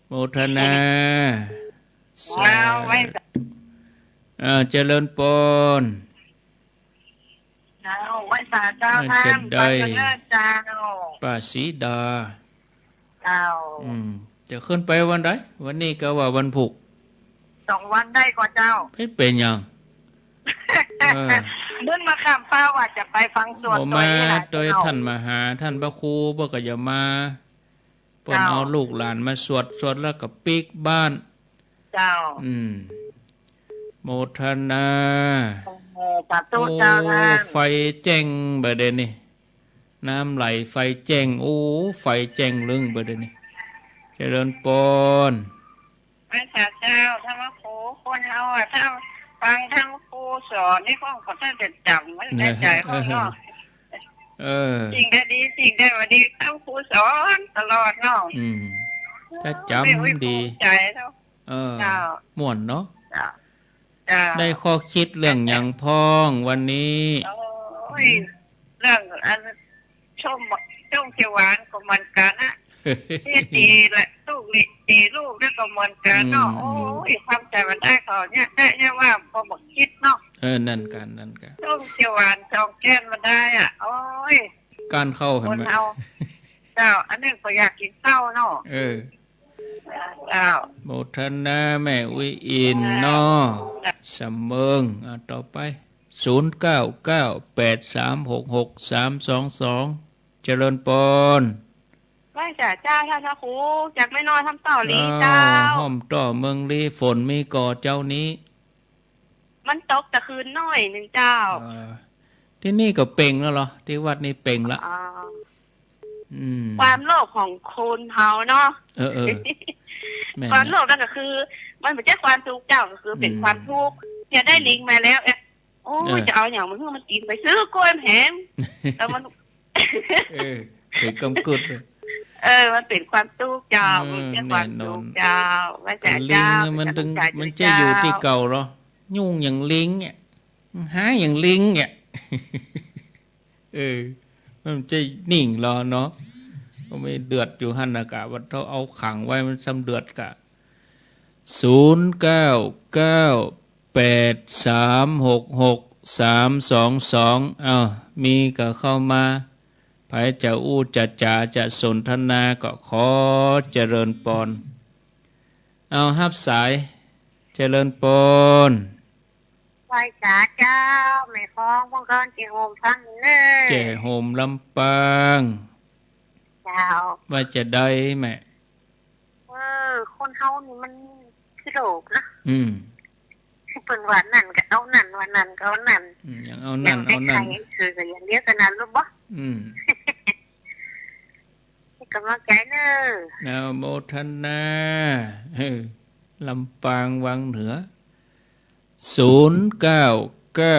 โมทนา ว้าว ไหว้สา อ่า เจริญปอน เจ้า ไหว้สาเจ้า อ่า ต้าน จะได้ ไปกันเนาะเจ้า ป้าศรีดา เจ้า อืม จะขึ้นไปวันใด วันนี้ก็ว่าวันพุธ สองวันได้ก่อเจ้า เฮ้ย เป๋นหยัง เออ เปิ้นมาค้ำเป้าว่าจะไปฟังสวด บ่มา โตยนี่แหละ โตย เจ้า ต้านมาหาต้านพระครู เปิ้นก็อย่ามา เปิ้น เจ้า เอาลูกหลานมาสวด สวดแล้วก็ปิ๊กบ้าน เจ้า อืม โมทนา โอ้โห สาธุ โอ้ เจ้าท่าน ไฟแจ้งบ่าเดี๋ยวนี้ น้ำไหลไฟแจ้ง โอ้ ไฟแจ้งลึงบ่าเดี๋ยวนี้ เจริญปอน ไหว้สาเจ้า ต้านพระครู คนเฮาอะ ถ้าฟังต้านพระครูสอนนี่ ก็ต้องจะจ๋ำไว้ในใจ๋ของเฮาเนาะ เออ สิ่งใดดี สิ่งใดบ่ดี ต้านพระครูสอนตลอดเนาะ อืม ถ้าจ๋ำดี แม่อุ้ยภูมิใจ๋เนาะ เออ เจ้า ม่วนเนาะ เจ้า เจ้า ได้ข้อคิดเรื่องหยังพ่องวันนี้ โอ้ย เรื่องอันส้ม ส้มเขียวหวานก็เหมือนกั๋นนะ เนี่ย ตีละลูกนี่ ตีลูกนี่ก็เหมือนกั๋นเนาะ อืม โอ้ย ความใจ๋มันได้ของเนี่ย ได้เนี่ยว่าพอบอกคิดเนาะ เออ นั่นกั๋น นั่นกั๋น ส้มเขียวหวานสองแก้นมันได้อะ โอ้ย ก้านข้าวหั้น คนเฮา เจ้า อันนี้ก็อยากกิ๋นข้าวเนาะ เออ เจ้า โมทนาแม่อุ้ยอินเนาะ เจ้า สำเมิง อ่ะ ต่อไป ศูนย์เก้าเก้า แปดสามหกหก สามสองสอง เจริญปอน ไหว้สาเจ้า ต้านพระครู จากแม่น้อยห้อมต่อลีเจ้า อ้าว ห้อมต่อเมืองลี ฝนมีก่อเจ้านี้ มันตกตะคืนน้อยนึ่งเจ้า อ่า ตี้นี่ก็เป่งแล้วเหรอ ตี้วัดนี่เป่งละ อ่า อืม ความโลภของคนเฮาเนาะ เออ เออ แม่น ความโลภนั่นก็คือ มันบ่ใจ้ความสุขเจ้า ก็คือเป๋น อืม ความทุกข์ จะได้ลิงมาแล้ว เอ๊ะ โอ้ย เออ จะเอาหยังมาหื้อมันกิ๋น ไปซื้อกล้วยแหม แล้วมัน เออ เป๋นกำกึด เออ มันเป๋นความสุขเจ้า เออ มันเป๋นความสุขเจ้า แม่นอน ไหว้สาเจ้า ลิงมันตึง มันจะอยู่ตี้เก่าเหรอ ยุ่งอย่างลิงเนี่ย หาอย่างลิงเนี่ย เออ มันจะนิ่งเหรอเนาะ ก็มีเดือดอยู่หั้นน่ะกะ ว่าเฮาเอาขังไว้มันซ้ำเดือดกะ ศูนย์เก้าเก้า แปดสามหกหก สามสองสอง อ้าว มีก็เข้ามา ใผจะอู้จะจ๋าจะสนทนาก็ขอเจริญปอน เอาฮับสาย เจริญปอน ไหว้สาเจ้า แม่ของพวกเขา แจ้โฮมฟังเน่อ แจ้โฮมลำปาง เจ้า ว่าจะใดแม่ เออ คนเฮานี่มันขี้โลภนะ อืม เปิ้นว่านั้นก็เอานั้น ว่านั้นก็เอานั้น อืม อย่างเอานั้น อย่าง เอานั้น ใครๆ คือก็อย่างเดียวกันนั้น รู้บ่ อืม นี่ก็มาไกลเนอะ อนุโมทนา เออ ลำปางวังเหนือ ศูนย์เก้าเก้า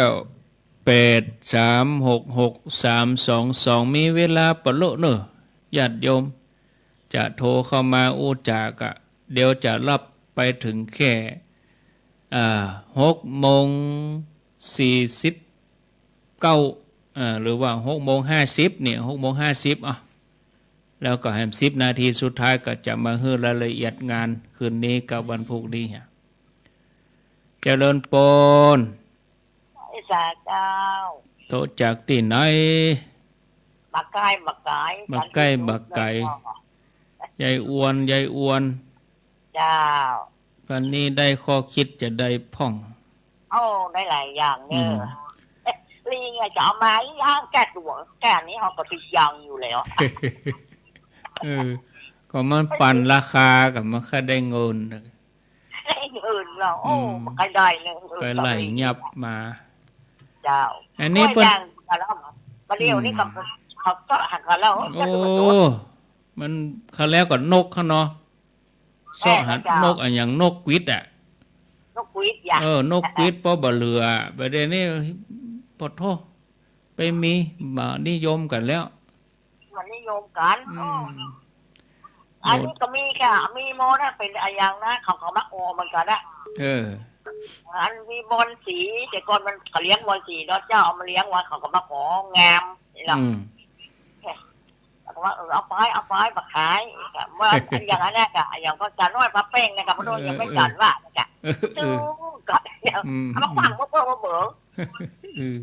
แปดสามหกหกสามสองสอง มีเวลาปะโละเนอะ ญาติโยม จะโทรเข้ามาอู้จ๋าก็ เดี๋ยวจะรับไปถึงแค่ อ่า หกโมงสี่สิบเก้า อ่า หรือว่าหกโมงห้าสิบเนี่ย หกโมงห้าสิบ อ่ะ แล้วก็แหมสิบนาทีสุดท้ายก็จะมาหื้อรายละเอียดงานคืนนี้กับวันพุธนี้ฮะ เจริญปอน สาเจ้า โทรจากตี้ไหน บ่าไก๋ บ่าไก๋ บ่าไก๋ บ่าไก๋ ยายอวน ยายอวน เจ้า วันนี้ได้ข้อคิดจะได้พ่อง โอ้ ได้หลายอย่างเนอะ อืม ลิงอะจะเอามาอีหยัง แก้ตั๋ว แก้อันนี้เขาก็ติดยังอยู่แล้ว เออ ก็มันปั่นราคาก็มันค่อยได้เงิน ได้เงินเหรอ โอ้ อืม บ่ค่อยได้เลย ไปไล่ยับมา เจ้า อันนี้ โอ้ย เปิ้น ดังกันแล้ว บ่าเดี่ยวนี้ก็ อืม เขาก็หันมาแล้ว โอ้ มันคราวแล้วก็นกเขาเนาะ เซาะหา เออ เจ้า นกอะหยัง นกกวิดอะ นกกวิดอย่า เออ นกกวิด ปอบ่าเหลือ บ่าเดี่ยวนี้ ปะโธ่ ไปมี บ่านิยมกั๋นแล้ว บ่านิยมกั๋น อืม อ๋อ อันนี้ก็มีค่ะ มีหมดนะ เป๋นอะหยังนะ เขาก็มาขอเหมือนกั๋นนะ เออ อันมีบอนสี แต่ก่อนมันเขาเลี้ยงบอนสีเนาะเจ้า เอามาเลี้ยงไว้ เขาก็มาของามนี่ล่ะ อืม เขาก็ว่า เออ เอาไป เอาไป บ่าขาย ว่าอย่างนั้นนะกะ อย่างพระจันทร์น้อยพระแป้งนะกะ พระโดนยังไม่จัดว่านะกะ เออ เออ ซื้อก่อน อืม เอามาขว้างเบ้อเบ้อเบ้อ อืม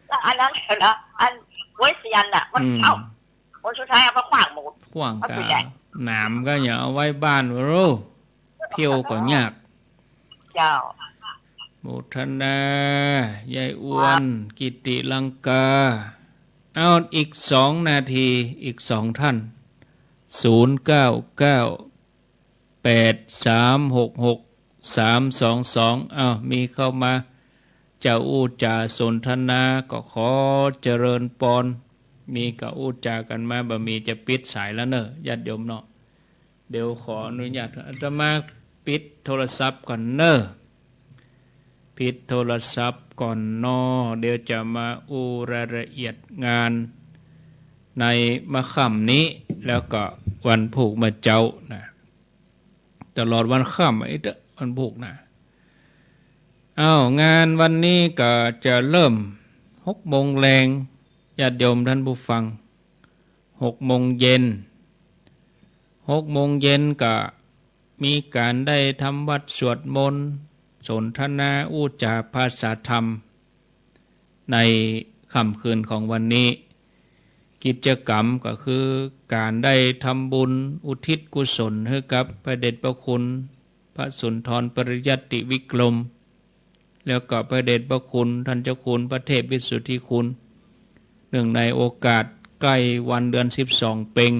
แล้วอันนั้นนะ อันก๊วยเซียนน่ะ มัน อืม เอ้า ผลสุดท้ายเอามาขว้างหมด ขว้าง มันเป๋น กะ ไง หนามก็อย่าเอาไว้บ้าน โอ้ เที่ยวก็ยาก เจ้า โมทนา ยายอวน ครับ กิติลังกา เอาอีกสองนาที อีกสองท่าน ศูนย์เก้าเก้าแปดสามหกหกสามสองสอง เอามีเข้ามา จะอู้จ๋าสนทนาก็ขอเจริญปอน มีก็อู้จ๋ากั๋นมา บ่มีจะปิดสายแล้วเน่อ ญาติโยมเนาะ เดี๋ยวขออนุญาต อาตมาปิดโทรศัพท์ก่อนเน่อ ปิดโทรศัพท์ก่อนเนาะ เดี๋ยวจะมาอู้รายละเอียดงานในมะค่ำนี้ แล้วก็วันพูกเมื่อเจ๊านะ ตลอดวันค่ำไอ้เต๊อะ วันพูกนะ อ้าว งานวันนี้ก็จะเริ่มหกโมงแลง ญาติโยมท่านผู้ฟัง หกโมงเย็น หกโมงเย็นก็มีก๋านได้ทำวัตรสวดมนต์ สนทนาอู้จ๋าภาษาธรรม ในค่ำคืนของวันนี้ กิจกรรมก็คือก๋านได้ทำบุญอุทิศกุศลหื้อกับพระเดชพระคุณพระสุนทรปริยัติวิกรม แล้วก็พระเดชพระคุณท่านเจ้าคุณพระเทพวิสุทธิคุณ เนื่องในโอกาสใกล้วันเดือนสิบสองเป็ง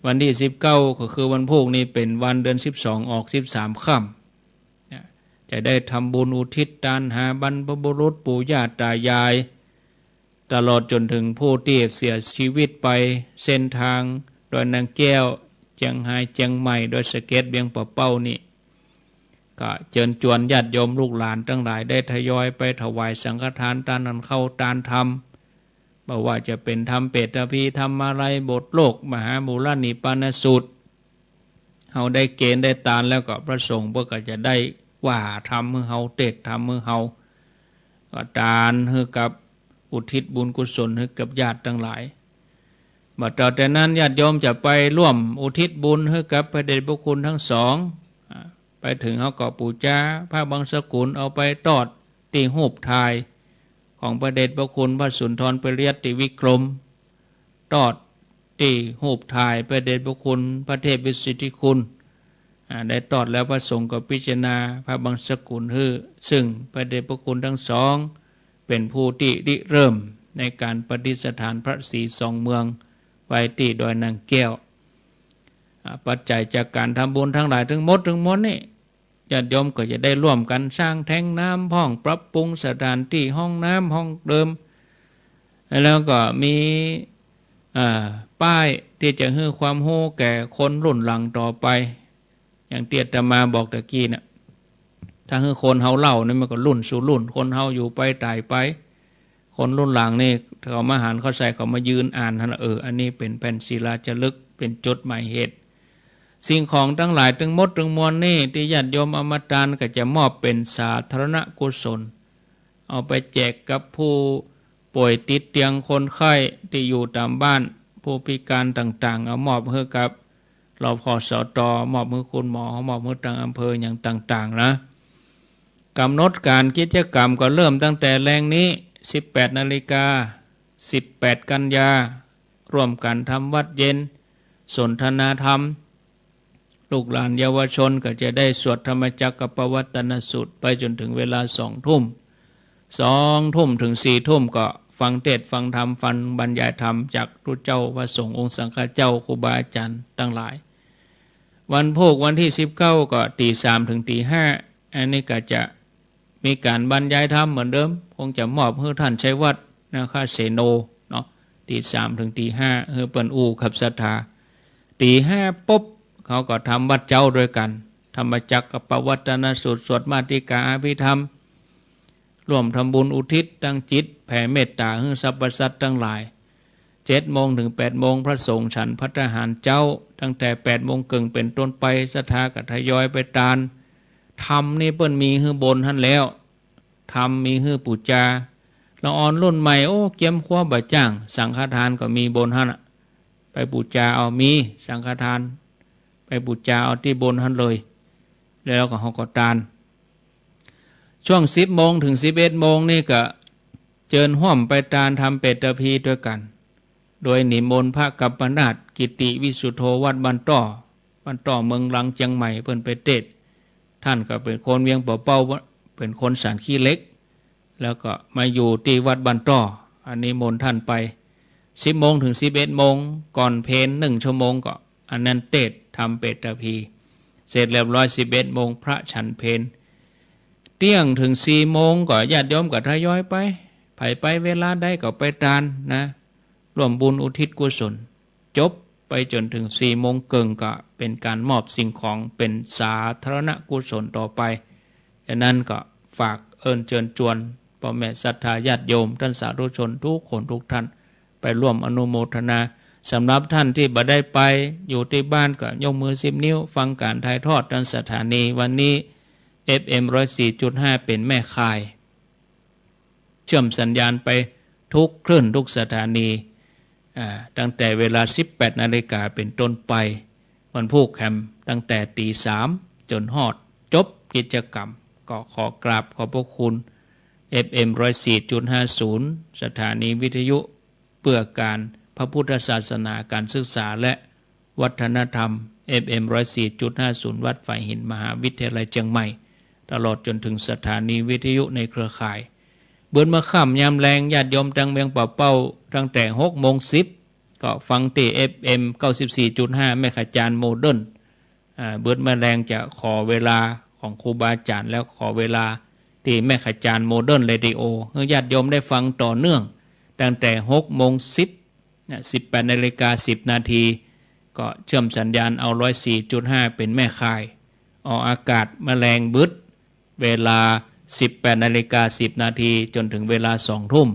วันตี้สิบเก้าก็คือวันพูกนี้เป๋นวันเดือนสิบสองออกสิบสามค่ำ เนี่ย จะได้ทำบุญอุทิศตานหาบรรพบุรุษปู่ย่าตายาย ตลอดจ๋นถึงผู้ตี้เสียชีวิตไป เส้นตางดอยนางแก้ว เจียงฮาย เจียงใหม่ ดอยสะเก็ด เวียงป่าเป้านี่ ก็เจิญจวนญาติโยมลูกหลานตังหลายได้ทยอยไปถวายสังฆทาน ตานอันเข้าตานธรรม บ่ว่าจะเป๋นธรรมเปตพี ธรรมาลัย บทโลก มหาบูรณิปานสูตร เฮาได้เกณฑ์ได้ตานแล้วก็พระสงฆ์เปิ้นก็จะได้ว่าธรรมหื้อเฮา เตสน์ธรรมหื้อเฮา ก็ตานหื้อกับอุทิศบุญกุศลหื้อกับญาติตังหลาย บ่าต่อแต่นั้นญาติโยมจะไปร่วมอุทิศบุญหื้อกับพระเดชพระคุณทั้งสอง อ่า ไปถึงเฮาก็ปู๋จาพระบังสกุล เอาไปตอดตี้ฮูปถ่ายของพระเดชพระคุณพระสุนทรปริยัติวิกรม ตอดตี้ฮูปถ่ายพระเดชพระคุณพระเทพวิสุทธิคุณ อ่า ได้ตอดแล้วพระสงฆ์ก็พิจารณาพระบังสกุลหื้อ ซึ่งพระเดชพระคุณทั้งสองเป๋นผู้ตี้ริเริ่มในก๋านประดิษฐานพระศรีสองเมืองไว้ตี้ดอยนางแก้ว อ่า ปัจจัยจากก๋านทำบุญตังหลายตึงหมดตึงมวลนี่ ญาติโยมก็จะได้ร่วมกั๋นสร้างแท้งน้ำพ่อง ปรับปรุงสถานตี้ห้องน้ำห้องเดิม แล้วก็มี อ่า ป้ายตี้จะหื้อความฮู้แก่คนรุ่นหลังต่อไป อย่างตี้อาตมาบอกตะกี้น่ะ ถ้าหื้อคนเฮาเล่านี่มันก็รุ่นสู่รุ่น คนเฮาอยู่ไปต๋ายไป คนรุ่นหลังนี่เขามาหันเข้าใส่ เขามายืนอ่านหั้นละ เออ อันนี้เป๋นแผ่นศิลาจารึก เป๋นจุดหมายเหตุ สิ่งของตังหลายตึงหมดตึงมวลนี่ตี้ญาติโยมเอามาตานก็จะมอบเป๋นสาธารณกุศล เอาไปแจกกับผู้ป่วยติดเตียงคนไข้ตี้อยู่ต๋ามบ้าน ผู้พิการต่างๆ เอามอบหื้อกับ รพสต มอบหื้อคุณหมอ มอบหื้อตังอำเภออย่างต่างๆ นะ ก๋ำหนดก๋านกิจก๋รรมก็เริ่มตั้งแต่แลงนี้ สิบแปดนาฬิกา สิบแปดกันยา ร่วมกั๋นทำวัตรเย็น สนทนาธรรม ลูกหลานเยาวชนก็จะได้สวดธรรมจักรกัปปวัตตนสูตรไปจ๋นเถิงเวลาสองทุ่ม สองทุ่มเถิงสี่ทุ่มก็ฟังเตสน์ฟังธรรม ฟังบรรยายธรรมจากพระเจ้าพระสงฆ์องค์สังฆเจ้าครูบาอาจ๋ารย์ตังหลาย วันพูกวันตี้สิบเก้าก็ตี๋สามเถิงตี๋ห้า อันนี้ก็จะมีก๋านบรรยายธรรมเหมือนเดิม คงจะมอบหื้อท่านชัยวัฒน์ นาคเสโน เนาะ ตี๋สามเถิงตี๋ห้า หื้อเปิ้นอู้กับศรัทธา ตี๋ห้าปุ๊บ เขาก็ทำวัตรเจ๊าตวยกั๋น ธรรมจักรกัปปวัตตนสูตร สวดมาติกาอภิธรรม ร่วมทำบุญอุทิศตั้งจิตแผ่เมตต๋าหื้อสรรพสัตว์ตังหลาย เจ็ดโมงเถิงแปดโมง พระสงฆ์ฉันภัตตาหารเจ๊า ตั้งแต่แปดโมงเกิ่งเป๋นต้นไป ศรัทธาก็ทยอยไปตาน ธรรมนี่เปิ้นมีหื้อบนหั้นแล้ว ธรรมมีหื้อปู๋จา ละอ่อนรุ่นใหม่ โอ้ เกียมครัวบ่จ้าง สังฆทานก็มีบนหั้นน่ะ ไปปู๋จาเอา มีสังฆทาน ไปปู๋จาเอาตี้บนหั้นเลย แล้วก็เฮาก็ตาน ช่วงสิบโมงเถิงสิบเอ็ดโมงนี่ก็เจิญฮ่วมไปตานทำเปตพีตวยกั๋น โดยนิมนต์พระกัมปนาถ กิติวิสุทโธ วัดบ้านต้อ บ้านต้อเมืองลังเจียงใหม่ เปิ้นไปเตสน์ ท่านก็เป๋นคนเวียงป่าเป้า เป๋นคนสันขี้เหล็ก แล้วก็มาอยู่ตี้วัดบ้านต้อ อันนิมนต์ท่านไป สิบโมงเถิงสิบเอ็ดโมง ก่อนเพลหนึ่งชั่วโมงก็ อันนั้นเตสน์ทำเปตพี เสร็จเรียบร้อย สิบเอ็ดโมง พระฉันเพล เตี้ยงเถิงสี่โมงก็ญาติโยมก็ทยอยไป ใผไปเวลาใดก็ไปตานนะ ร่วมบุญอุทิศกุศล จบไปจ๋นเถิงสี่โมงเกิ่งก็เป๋นก๋านมอบสิ่งของเป๋นสาธารณกุศลต่อไป ฉะนั้นก็ฝากเอิ้นเจิญจวนป้อแม่ศรัทธาญาติโยม ต้านสาธุชนกู้คนกู้ต้าน ไปร่วมอนุโมทนา สำหรับต้านตี้บ่ได้ไป อยู่ตี้บ้านก็ยกมือสิบนิ้ว ฟังก๋านถ่ายทอดตางสถานีวันนี้ เอฟเอ็ม ร้อยสี่จุดห้า เป๋นแม่ข่าย เชื่อมสัญญาณไปกู้คลื่นกู้สถานี อ่า ตั้งแต่เวลา สิบแปดนาฬิกา เป๋นต้นไป วันพูกแหม ตั้งแต่ตี๋สามจ๋นฮอดจบกิจกรรม ก็ขอกราบขอบพระคุณ เอฟเอ็ม ร้อยสี่จุดห้าศูนย์ สถานีวิทยุเพื่อก๋านพระพุทธศาสนา ก๋านศึกษาและวัฒนธรรม เอฟเอ็ม ร้อยสี่จุดห้าศูนย์ วัดฝายหิน มหาวิทยาลัยเจียงใหม่ ตลอดจ๋นเถิงสถานีวิทยุในเครือข่าย เบิดเมื่อค่ำยามแลง ญาติโยมตางเวียงป่าเป้า ตั้งแต่หกโมงสิบ ก็ฟังตี้ เอฟเอ็ม เก้าสิบสี่จุดห้า แม่ขจารโมเดิร์น อ่า เบิดเมื่อแลงจะขอเวลาของครูบาอาจ๋ารย์ แล้วขอเวลาตี้แม่ขจารโมเดิร์นเรดิโอ หื้อญาติโยมได้ฟังต่อเนื่อง ตั้งแต่หกโมงสิบ นะ สิบแปดนาฬิกาสิบนาที ก็เชื่อมสัญญาณเอา ร้อยสี่จุดห้า เป๋นแม่ข่าย ออกอากาศเมื่อแลงเบิด เวลา สิบแปดนาฬิกาสิบนาที จ๋นเถิงเวลาสองทุ่ม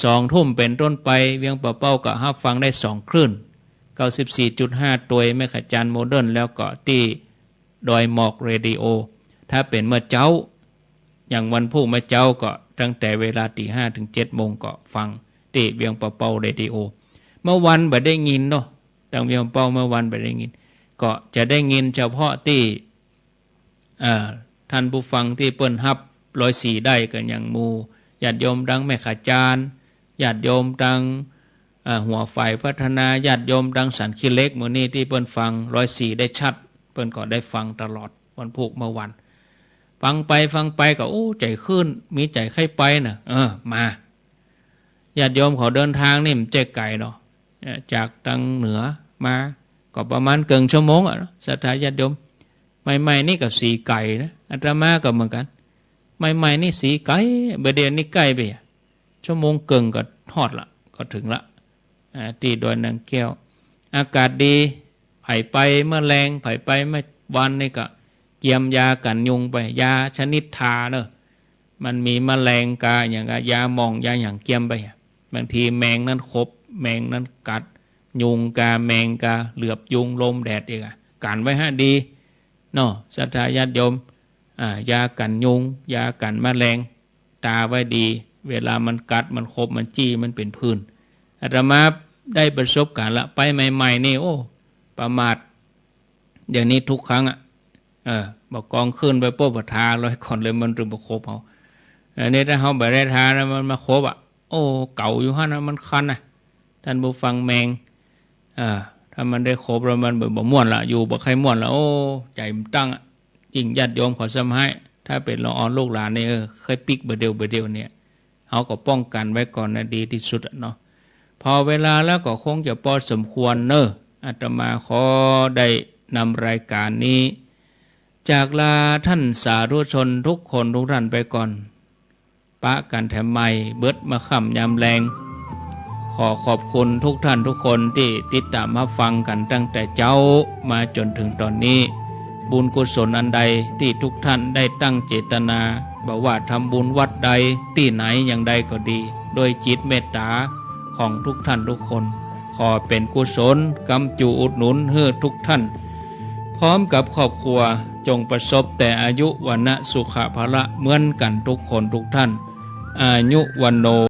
สองทุ่มเป๋นต้นไป เวียงป่าเป้าก็ฮับฟังได้สองคลื่น เก้าสิบสี่จุดห้า ตวยแม่ขจารโมเดิร์น แล้วก็ตี้ดอยหมอกเรดิโอ ถ้าเป๋นเมื่อเจ๊า อย่างวันพูกเมื่อเจ๊าก็ตั้งแต่เวลาตี๋ห้าเถิงเจ็ดโมงก็ฟังตี้เวียงป่าเป้าเรดิโอ เมื่อวันบ่ได้ยินเนาะ ตางเวียงป่าเป้าเมื่อวันบ่ได้ยิน ก็จะได้ยินเฉพาะตี้ อ่า ต้านผู้ฟังตี้เปิ้นฮับ ร้อยสี่ ได้ ก็อย่างหมู่ญาติโยมตางแม่ขจาร ญาติโยมตาง อ่า หัวฝายพัฒนา ญาติโยมตางสันขี้เหล็ก หมู่นี้ตี้เปิ้นฟัง ร้อยสี่ ได้ชัด เปิ้นก็ได้ฟังตลอด วันพูกเมื่อวัน ฟังไปฟังไปก็ โอ้ ใจ๋คื้น มีใจ๋ใค่ไปน่ะ เออ มา ญาติโยมเขาเดินตางนี่บ่ใจ้ไก๋เนาะ เอ่อ จากตางเหนือมา ก็ประมาณเกิ่งชั่วโมงอะเนาะ ศรัทธาญาติโยม ใหม่ๆ นี่ก็สีไก๋นะ อาตมาก็เหมือนกั๋น ใหม่ๆ นี่สีไก๋ บ่าเดี่ยวนี้ใก้ไปอะ ชั่วโมงเกิ่งก็ฮอดละ ก็เถิงละ อ่า ตี้ดอยนางแก้ว อากาศดี ใผไปเมื่อแลง ใผไปเมื่อวานนี่ก็เจียมยากั๋นยุงไป ยาชนิดทาเนาะ มันมีแมลงกาอย่างกายาหม่องยาหยังเจียมไปอะ บางทีแมงนั้นขบ แมงนั้นกัด ยุงกา แมงกา เหลือบยุง ลมแดดอีกอะ กั๋นไว้ฮะดีเนาะ ศรัทธาญาติโยม อ่า ยากั๋นยุง ยากั๋นแมลง ตาไว้ดี เวลามันกัด มันขบ มันจี้ มันเป๋นผื่น อาตมาได้ประสบการณ์ละ ไปใหม่ๆ นี่ โอ้ ประมาท เดี๋ยวนี้ทุกครั้งอะ เออ บ่ากองขึ้นไปปุ๊บ บ่าทาลอยก่อนเลย มันตึงบ่ขบเฮา อันนี้ถ้าเฮาบ่ได้ทานะ มันมาขบอะ โอ้ เก๋าอยู่หั้นนะ มันคันนะ ต้านผู้ฟัง แมง เออ ถ้ามันได้ขบแล้วมันบ่ บ่ม่วนละ อยู่บ่ใค่ม่วนละ โอ้ ใจ๋บ่ตั้งอะ ยิ่งญาติโยมเขาซ้ำฮ้าย ถ้าเป๋นละออนลูกหลานนี่ เออ ใค่ปิ๊กบ่าเดี่ยวบ่าเดี่ยวเนี่ย เฮาก็ป้องกั๋นไว้ก่อนนะ ดีตี้สุดอะเนาะ พอเวลาแล้วก็คงจะปอสมควรเนาะ อาตมาขอได้นำรายการนี้ จากลาต้านสาธุชนทุกคนทุกท่านไปก่อน ปะกั๋นแถมใหม่เบิดเมื่อค่ำยามแลง ขอขอบคุณทุกท่านทุกคนตี้ติดต๋ามฮับฟังกั๋นตั้งแต่เจ๊ามาจ๋นเถิงต๋อนนี้ บุญกุศลอันใดตี้ทุกท่านได้ตั้งเจตนา บ่ว่าทำบุญวัดใดตี้ไหนอย่างใดก็ดี ด้วยจิตเมตต๋าของทุกท่านทุกคน ขอเป๋นกุศล กำจูอุดหนุนหื้อทุกท่าน พร้อมกับครอบครัว จงประสบแต่อายุ วรรณะ สุขะ พละ เหมือนกั๋นทุกคนทุกท่าน อายุ วัณโณ